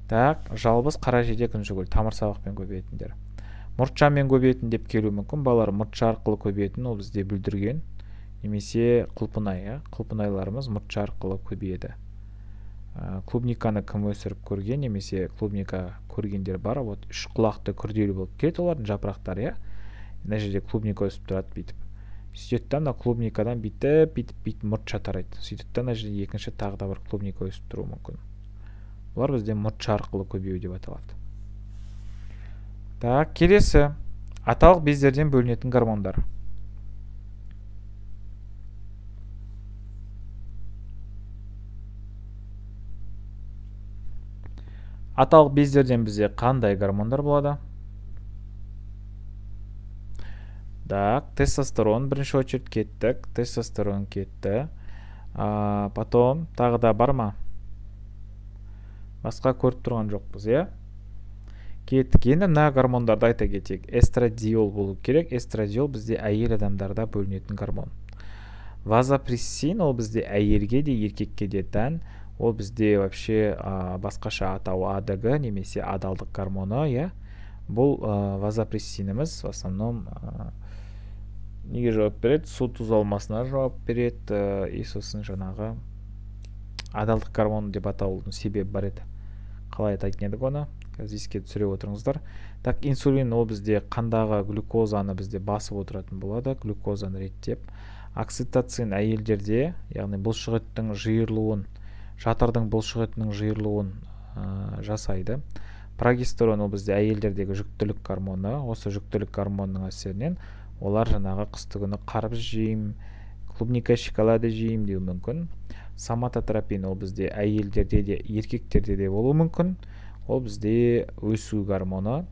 Так, жалбыз, қара жидек, інжугүл тамыр сабақпен көбейетіндер. Мұртшамен көбейетін деп келуі мүмкін балалар. Мұртша арқылы көбейетін ол бізде бүлдірген немесе құлпынай, иә? Құлпынайларымыз мұртша арқылы көбейеді. Клубниканы кім өсіріп көрген немесе клубника көргендер бар. Вот үш құлақты күрделі болып келеді олардың жапырақтары, иә? Мына жерде клубника өсіп тұрады бүйтіп. Сөйтеді да мына клубникадан бүйтіп, бүйтіп, бүйтіп мұртша тарайды. Сөйтеді да мына жерде екінші тағы да бір клубника өсіп тұруы мүмкін. Бұлар бізде мұртша арқылы көбею деп аталады. Так, келесі. Аталық бездерден бөлінетін гормондар. Аталық бездерден бізде қандай гормондар болады? Так, тестостерон бірінші очередь кеттік. Тестостерон кетті. Потом тағы да бар ма? Басқа көріп тұрған жоқпыз, иә? Кеттік. Енді мына гормондарды айта кетейік. Эстрадиол болу керек. Эстрадиол бізде әйел адамдарда бөлінетін гормон. Вазопрессин ол бізде әйелге де, еркекке де тән. Ол бізде вообще басқаша атауы АДГ немесе адалдық гормоны, иә? Бұл вазопрессиніміз в основном неге жауап береді? Су тұз алмасына жауап береді, и сосын жаңағы адалдық гормоны деп аталудың себебі бар еді. Қалай атайтын едік оны? Қазір еске түсіре отырыңыздар. Так, инсулин ол бізде қандағы глюкозаны бізде басып отыратын болады, глюкозаны реттеп. Окситоцин әйелдерде, яғни бұлшықеттің жиырылуын, жатырдың бұлшықетінің жиырылуын жасайды. Прогестерон ол бізде әйелдердегі жүктілік гормоны. Осы жүктілік гормонының әсерінен олар жаңағы қысты күні қарбыз жеймін, клубника, шоколады жеймін деуі мүмкін. Соматотропин ол бізде әйелдерде де, еркектерде де болуы мүмкін. Ол бізде өсу гормоны.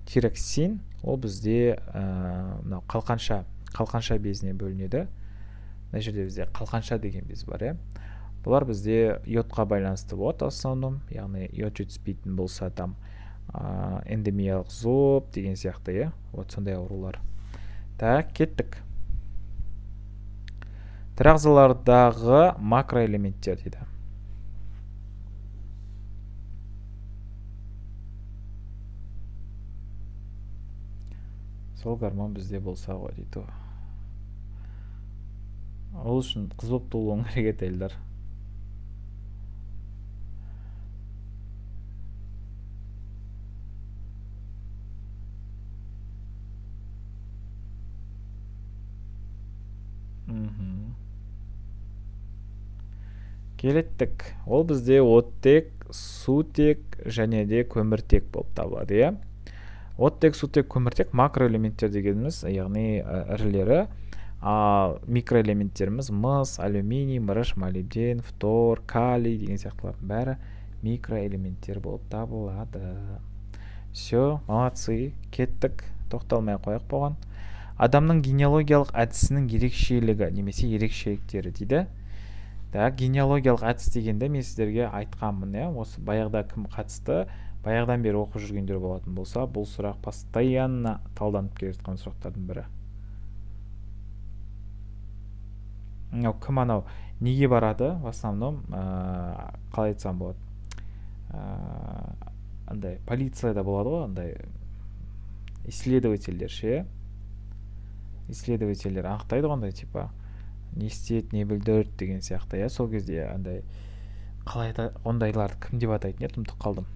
Тироксин ол бізде мынау қалқанша безіне бөлінеді. Мына жерде бізде қалқанша деген без бар, иә? Бұлар бізде йодқа байланысты болады основном, яғни йод жетіспейтін болса там эндемиялық зоб деген сияқты, иә? Вот сондай аурулар. Так, кеттік. Тірі ағзалардағы макроэлементтер дейді. Сол гормон бізде болса ғой дейді. Ол үшін қыз болып туылуың керек еді, Эльдар. Келеттік. Ол бізде оттек, сутек және де көміртек болып табылады, иә? Оттек, сутек, көміртек макроэлементтер дегеніміз, яғни ірілері, ал микроэлементтеріміз мыс, алюминий, мырыш, молибден, фтор, калий деген сияқтылардың бәрі микроэлементтер болып табылады. Все, молодцы, кеттік, тоқталмай қояйық болған. Адамның генеалогиялық әдісінің ерекшелігі немесе ерекшеліктері дейді. Так, генеалогиялық әдіс дегенде мен сіздерге айтқанмын, иә, осы баяғыда кім қатысты, баяғыдан бері оқып жүргендер болатын болса, бұл сұрақ постоянно талданып келе жатқан сұрақтардың бірі. Мынау кім анау неге барады, в основном, қалай айтсам болады, андай полицияда болады ғой, андай исследовательдер ше, исследовательдер анықтайды ғой, андай типа не істеді, не білдірді деген сияқты, иә. Сол кезде андай Қалай ондайларды кім деп атайтын еді, ұмытып қалдым.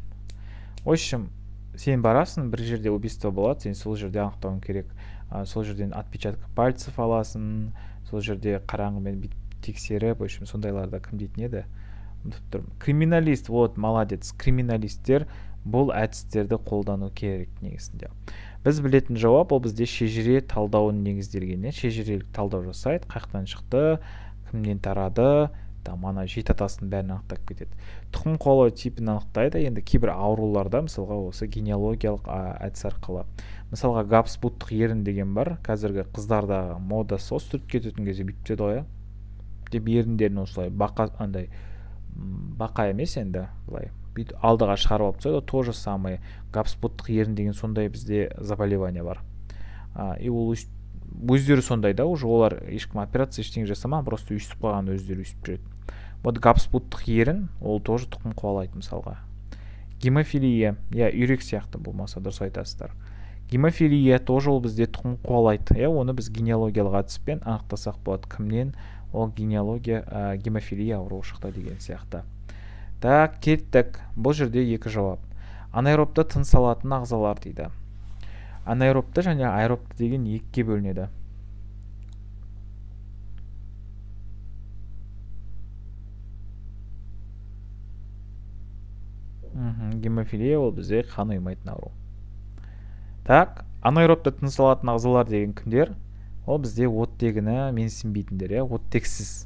В общем, сен барасың, бір жерде убийство болады, сен сол жерде анықтауың керек. Сол жерден отпечаток пальцев аласың, сол жерде қараңғымен бүйтіп тексеріп, в общем, сондайларды кім дейтін еді, ұмытып тұрмын. Криминалист, вот, молодец. Криминалисттер бұл әдістерді қолдану керек негізінде. Біз білетін жауап ол бізде шежіре талдауын негізделген, шежірелік талдау жасайды, қаяқтан шықты, кімнен тарады, там ана жеті атасының бәрін анықтап кетеді. Тұқым қуалау типін анықтайды. Енді кейбір ауруларда, мысалға, осы генеалогиялық әдіс арқылы. Мысалға, габсбургтық ерін деген бар. Қазіргі қыздарда мода сол, суретке түсетін кезде бүйтіп түседі ғой, иә, деп еріндерін осылай бақа, андай бақа емес енді, былай бүйтіп алдыға шығарып алып тастайды. То же самое габсбургтық ерін деген сондай бізде заболевание бар. И ол өздері сондай да, уже олар ешкім операция, ештеңе жасамаған, просто өйстіп қойған, өздері өйстіп жүреді. Вот габсбургтық ерін ол тоже тұқым қуалайды. Мысалға, гемофилия, иә, үйрек сияқты болмаса, дұрыс айтасыздар. Гемофилия тоже ол бізде тұқым қуалайды, иә. Оны біз генеалогиялық әдіспен анықтасақ болады, кімнен ол генеалогия, гемофилия ауруы шықты деген сияқты. Так, кеттік. Бұл жерде екі жауап. Анаэробты тыныс алатын ағзалар дейді. Анаэробты және аэробты деген екіге бөлінеді. Гемофилия ол бізде қан ұйымайтын ауру. Так, анаэробты тыныс алатын ағзалар деген кімдер? Ол бізде оттегіні менсінбейтіндер, иә, оттексіз.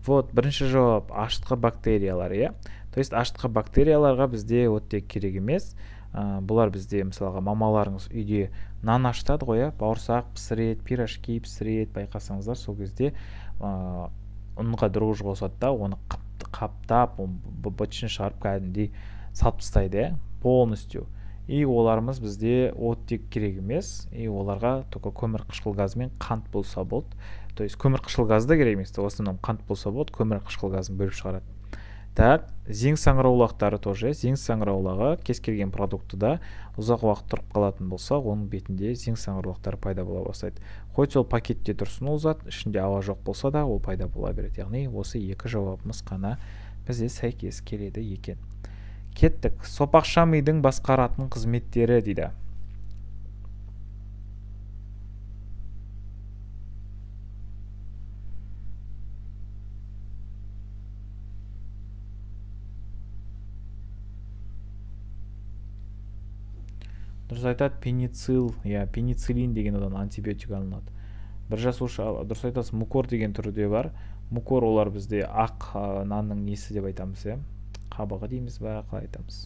Вот, бірінші жауап ашытқы бактериялар, иә. То есть ашытқы бактерияларға бізде оттек керек емес. Бұлар бізде, мысалға, мамаларыңыз үйде нан ашытады ғой, иә, бауырсақ пісіреді, пирожки пісіреді, байқасаңыздар, сол кезде ұнға дрожжи қосады да, оны қаптап, быт-шытын шығарып, кәдімгідей салып тастайды, иә, полностью. И оларымыз бізде оттек керек емес, и оларға только көмір қышқыл газы мен қант болса болды. То есть көмір қышқыл газы да керек емес, в основном қант болса болды, көмір қышқыл газын бөліп шығарады. Так, зеңг саңырауқұлақтары тоже. Зеңг саңырауқұлағы кез келген продуктыда ұзақ уақыт тұрып қалатын болса, оның бетінде зеңг саңырауқұлақтары пайда бола бастайды. Хоть сол пакетте тұрсын ол зат, ішінде ауа жоқ болса да, ол пайда бола береді. Яғни осы екі жауабымыз қана бізде сәйкес келеді екен. Кеттік. Сопақша мидың басқаратын қызметтері дейді. Дұрыс айтады, пеницилл, иә, пенициллин деген, одан антибиотик алынады. Бір жасуша, дұрыс айтасыз, мукор деген түрі де бар. Мукор олар бізде ақ нанның несі деп айтамыз, иә, қабығы дейміз ба, қалай айтамыз?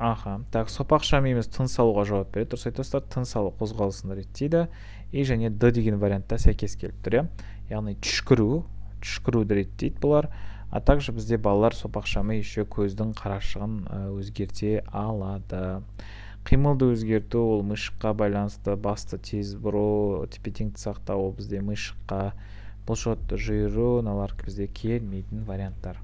Аха, так, сопақша миымыз тыныс алуға жауап береді, дұрыс айтасыздар, тыныс алу қозғалысын реттейді. И және Д деген вариантта сәйкес келіп тұр, иә, яғни түшкіруді реттейді бұлар. А также бізде, балалар, сопақша ми еще көздің қарашығын өзгерте алады. Қимылды өзгерту ол мишыққа байланысты, басты тез бұру, тепе-теңдікті сақтау ол бізде мишыққа, бұлшықетті жиыру, мыналар бізде келмейтін варианттар.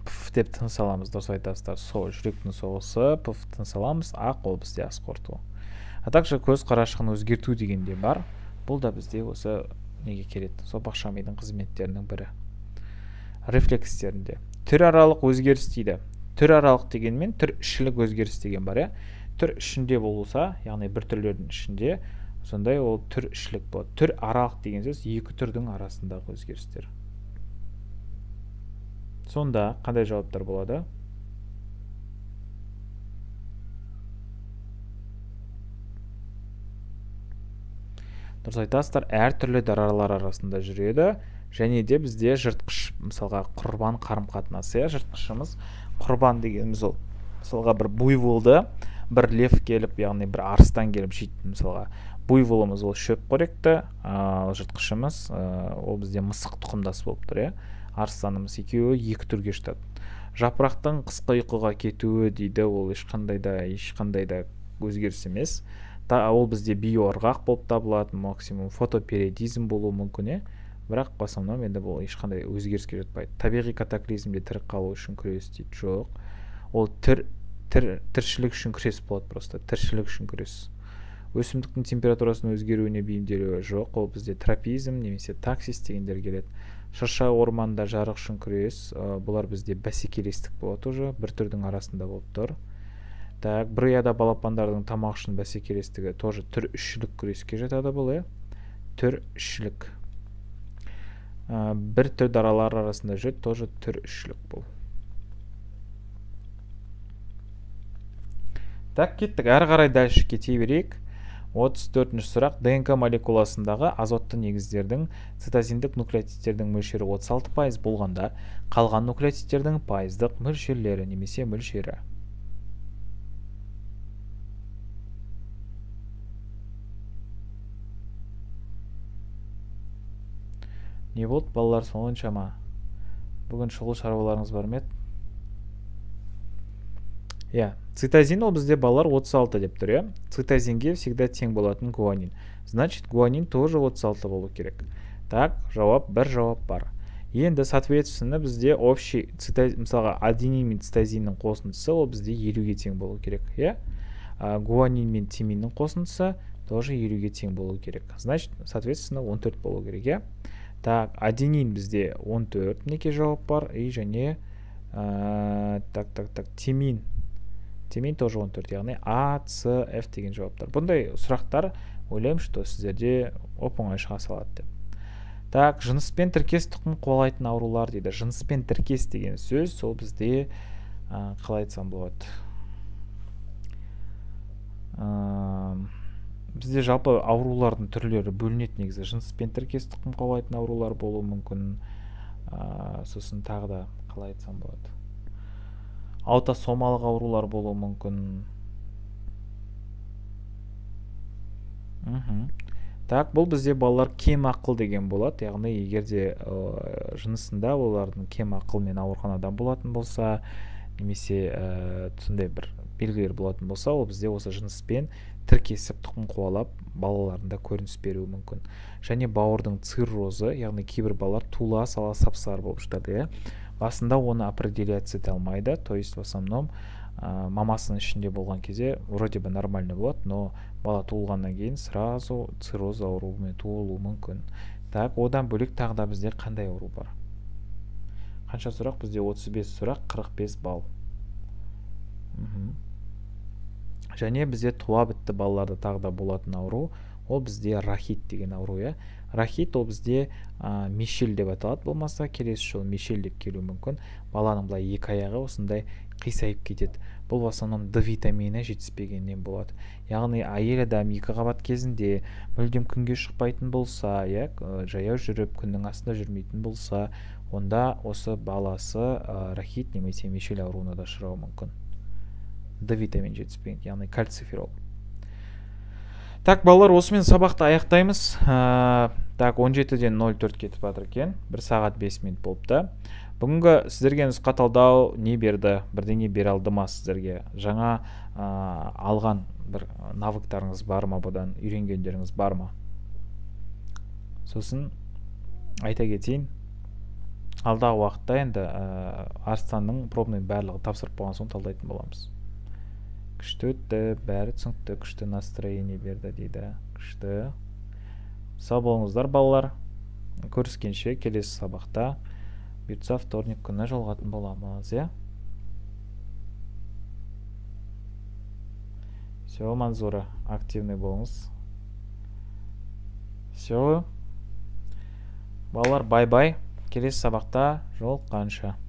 Пф деп тыныс аламыз, дұрыс айтасыздар, сол жүректің соғысы, пф тыныс аламыз, ақ ол бізде ас қорыту. А также көз қарашығын өзгерту деген де бар. Бұл да бізде осы неге келеді, сопақша мидың қызметтерінің бірі. Рефлекстерінде түр аралық өзгеріс дейді. Түр аралық дегенмен түр ішілік өзгеріс деген бар, иә. Түр ішінде болса, яғни бір түрлердің ішінде, сондай ол түр ішілік болады. Түр аралық деген сөз екі түрдің арасындағы өзгерістер. Сонда қандай жауаптар болады? Дұрыс айтасыздар, әртүрлі даралар арасында жүреді. Және де бізде жыртқыш, мысалға, құрбан қарым-қатынасы, иә, жыртқышымыз құрбан дегеніміз ол. Мысалға, бір буйволды бір лев келіп, яғни бір арыстан келіп жейді, мысалға. Буйволымыз ол шөп қоректі, ал жыртқышымыз, ол бізде мысық тұқымдас болып тұр, иә. Арыстанымыз екеуі екі түрге жатады. Жапырақтың қысқы ұйқыға кетуі дейді, ол ешқандай да өзгеріс емес. Ол бізде биоырғақ болып табылады, максимум фотопериодизм болуы мүмкін, иә. Бірақ в основном енді бұл ешқандай өзгеріске жатпайды. Табиғи катаклизмде тірі қалу үшін күрес дейді. Жоқ, ол тіршілік үшін күрес болады, просто тіршілік үшін күрес. Өсімдіктің температурасының өзгеруіне бейімделуі. Жоқ, ол бізде тропизм немесе таксис дегендер келеді. Шырша орманында жарық үшін күрес, бұлар бізде бәсекелестік болады, уже бір түрдің арасында болып тұр. Так, бір ұяда балапандардың тамақ үшін бәсекелестігі тоже түр ішілік күреске жатады бұл, иә, түр ішілік. Бір түр даралар арасында жүреді, тоже түр ішілік бұл. Так, кеттік, әрі қарай дальше кете берейік. 34-ші сұрақ. ДНК молекуласындағы азотты негіздердің цитозиндік нуклеотидтердің мөлшері 36% болғанда, қалған нуклеотидтердің пайыздық мөлшерлері немесе мөлшері. Не болды, балалар, соншама? Бүгін шұғыл шаруаларыңыз бар ма еді? Иә, цитозин ол бізде, балалар, 36 деп тұр, иә. Цитозинге всегда тең болатын гуанин. Значит, гуанин тоже 36 болу керек. Так, жауап, бір жауап бар. Енді, соответственно, бізде общий мысалға, аденин мен цитозиннің қосындысы ол бізде 50-ге тең болу керек, иә. Гуанин мен тиминнің қосындысы тоже 50-ге тең болу керек. Значит, соответственно, 14 болу керек, иә. Так, аденин бізде 14, мінекей жауап бар. И және, так, так, так, тимин. Тимин тоже 14, яғни А, С, Ф деген жауаптар. Бұндай сұрақтар, ойлаймын, что сіздерде оп-оңай шыға салады деп. Так, жыныспен тіркес тұқым қуалайтын аурулар дейді. Жыныспен тіркес деген сөз, сол бізде, қалай айтсам болады? Бізде жалпы аурулардың түрлері бөлінеді негізі. Жыныспен тіркес тұқым қуалайтын аурулар болуы мүмкін. Сосын тағы да қалай айтсам болады? Аутосомалық аурулар болуы мүмкін. Так, бұл бізде, балалар, кем ақыл деген болады. Яғни егер де жынысында олардың кем ақылмен ауырған адам болатын болса, немесе сондай бір белгілер болатын болса, ол бізде осы жыныспен тіркесіп тұқым қуалап балаларында көрініс беруі мүмкін. Және бауырдың циррозы, яғни кейбір балалар туыла сала сап-сары болып жатады, иә. Басында оны определяться ете алмайды, то есть в основном мамасының ішінде болған кезде вроде бы нормально болады, но бала туылғаннан кейін сразу цирроз ауруымен туылуы мүмкін. Так, одан бөлек тағы да бізде қандай ауру бар? Қанша сұрақ? Бізде 35 сұрақ, 45 балл. Және бізде туа бітті балаларда тағы да болатын ауру, ол бізде рахит деген ауру, иә. Рахит ол бізде мешел деп аталады, болмаса келесі жолы мешел деп келуі мүмкін. Баланың былай екі аяғы осындай қисайып кетеді. Бұл в основном Д витамині жетіспегеннен болады. Яғни әйел адам екі қабат кезінде мүлдем күнге шықпайтын болса, иә, жаяу жүріп күннің астында жүрмейтін болса, онда осы баласы рахит немесе мешел ауруына да ұшырауы мүмкін. Д витамин жетіспеген, яғни кальциферол. Так, балалар, осымен сабақты аяқтаймыз. Так, он жетіден ноль төрт кетіп жатыр екен. 1 сағат 5 минут болыпты. Бүгінгі сіздерге нұсқа талдау не берді? Бірдеңе бере алды ма сіздерге? Жаңа алған бір навыктарыңыз бар ма, бұдан үйренгендеріңіз бар ма? Сосын айта кетейін, алдағы уақытта енді Арыстанның пробный барлығы тапсырып болған соң талдайтын боламыз. Күшті өтті, бәрі түсінікті, күшті настроение берді дейді. Күшті. Сау болыңыздар, балалар. Көріскенше келесі сабақта, бұйыртса, вторник күні жолығатын боламыз, иә? Все, Манзура, активный болыңыз. Все. Балалар, бай-бай. Келесі сабақта жолыққанша.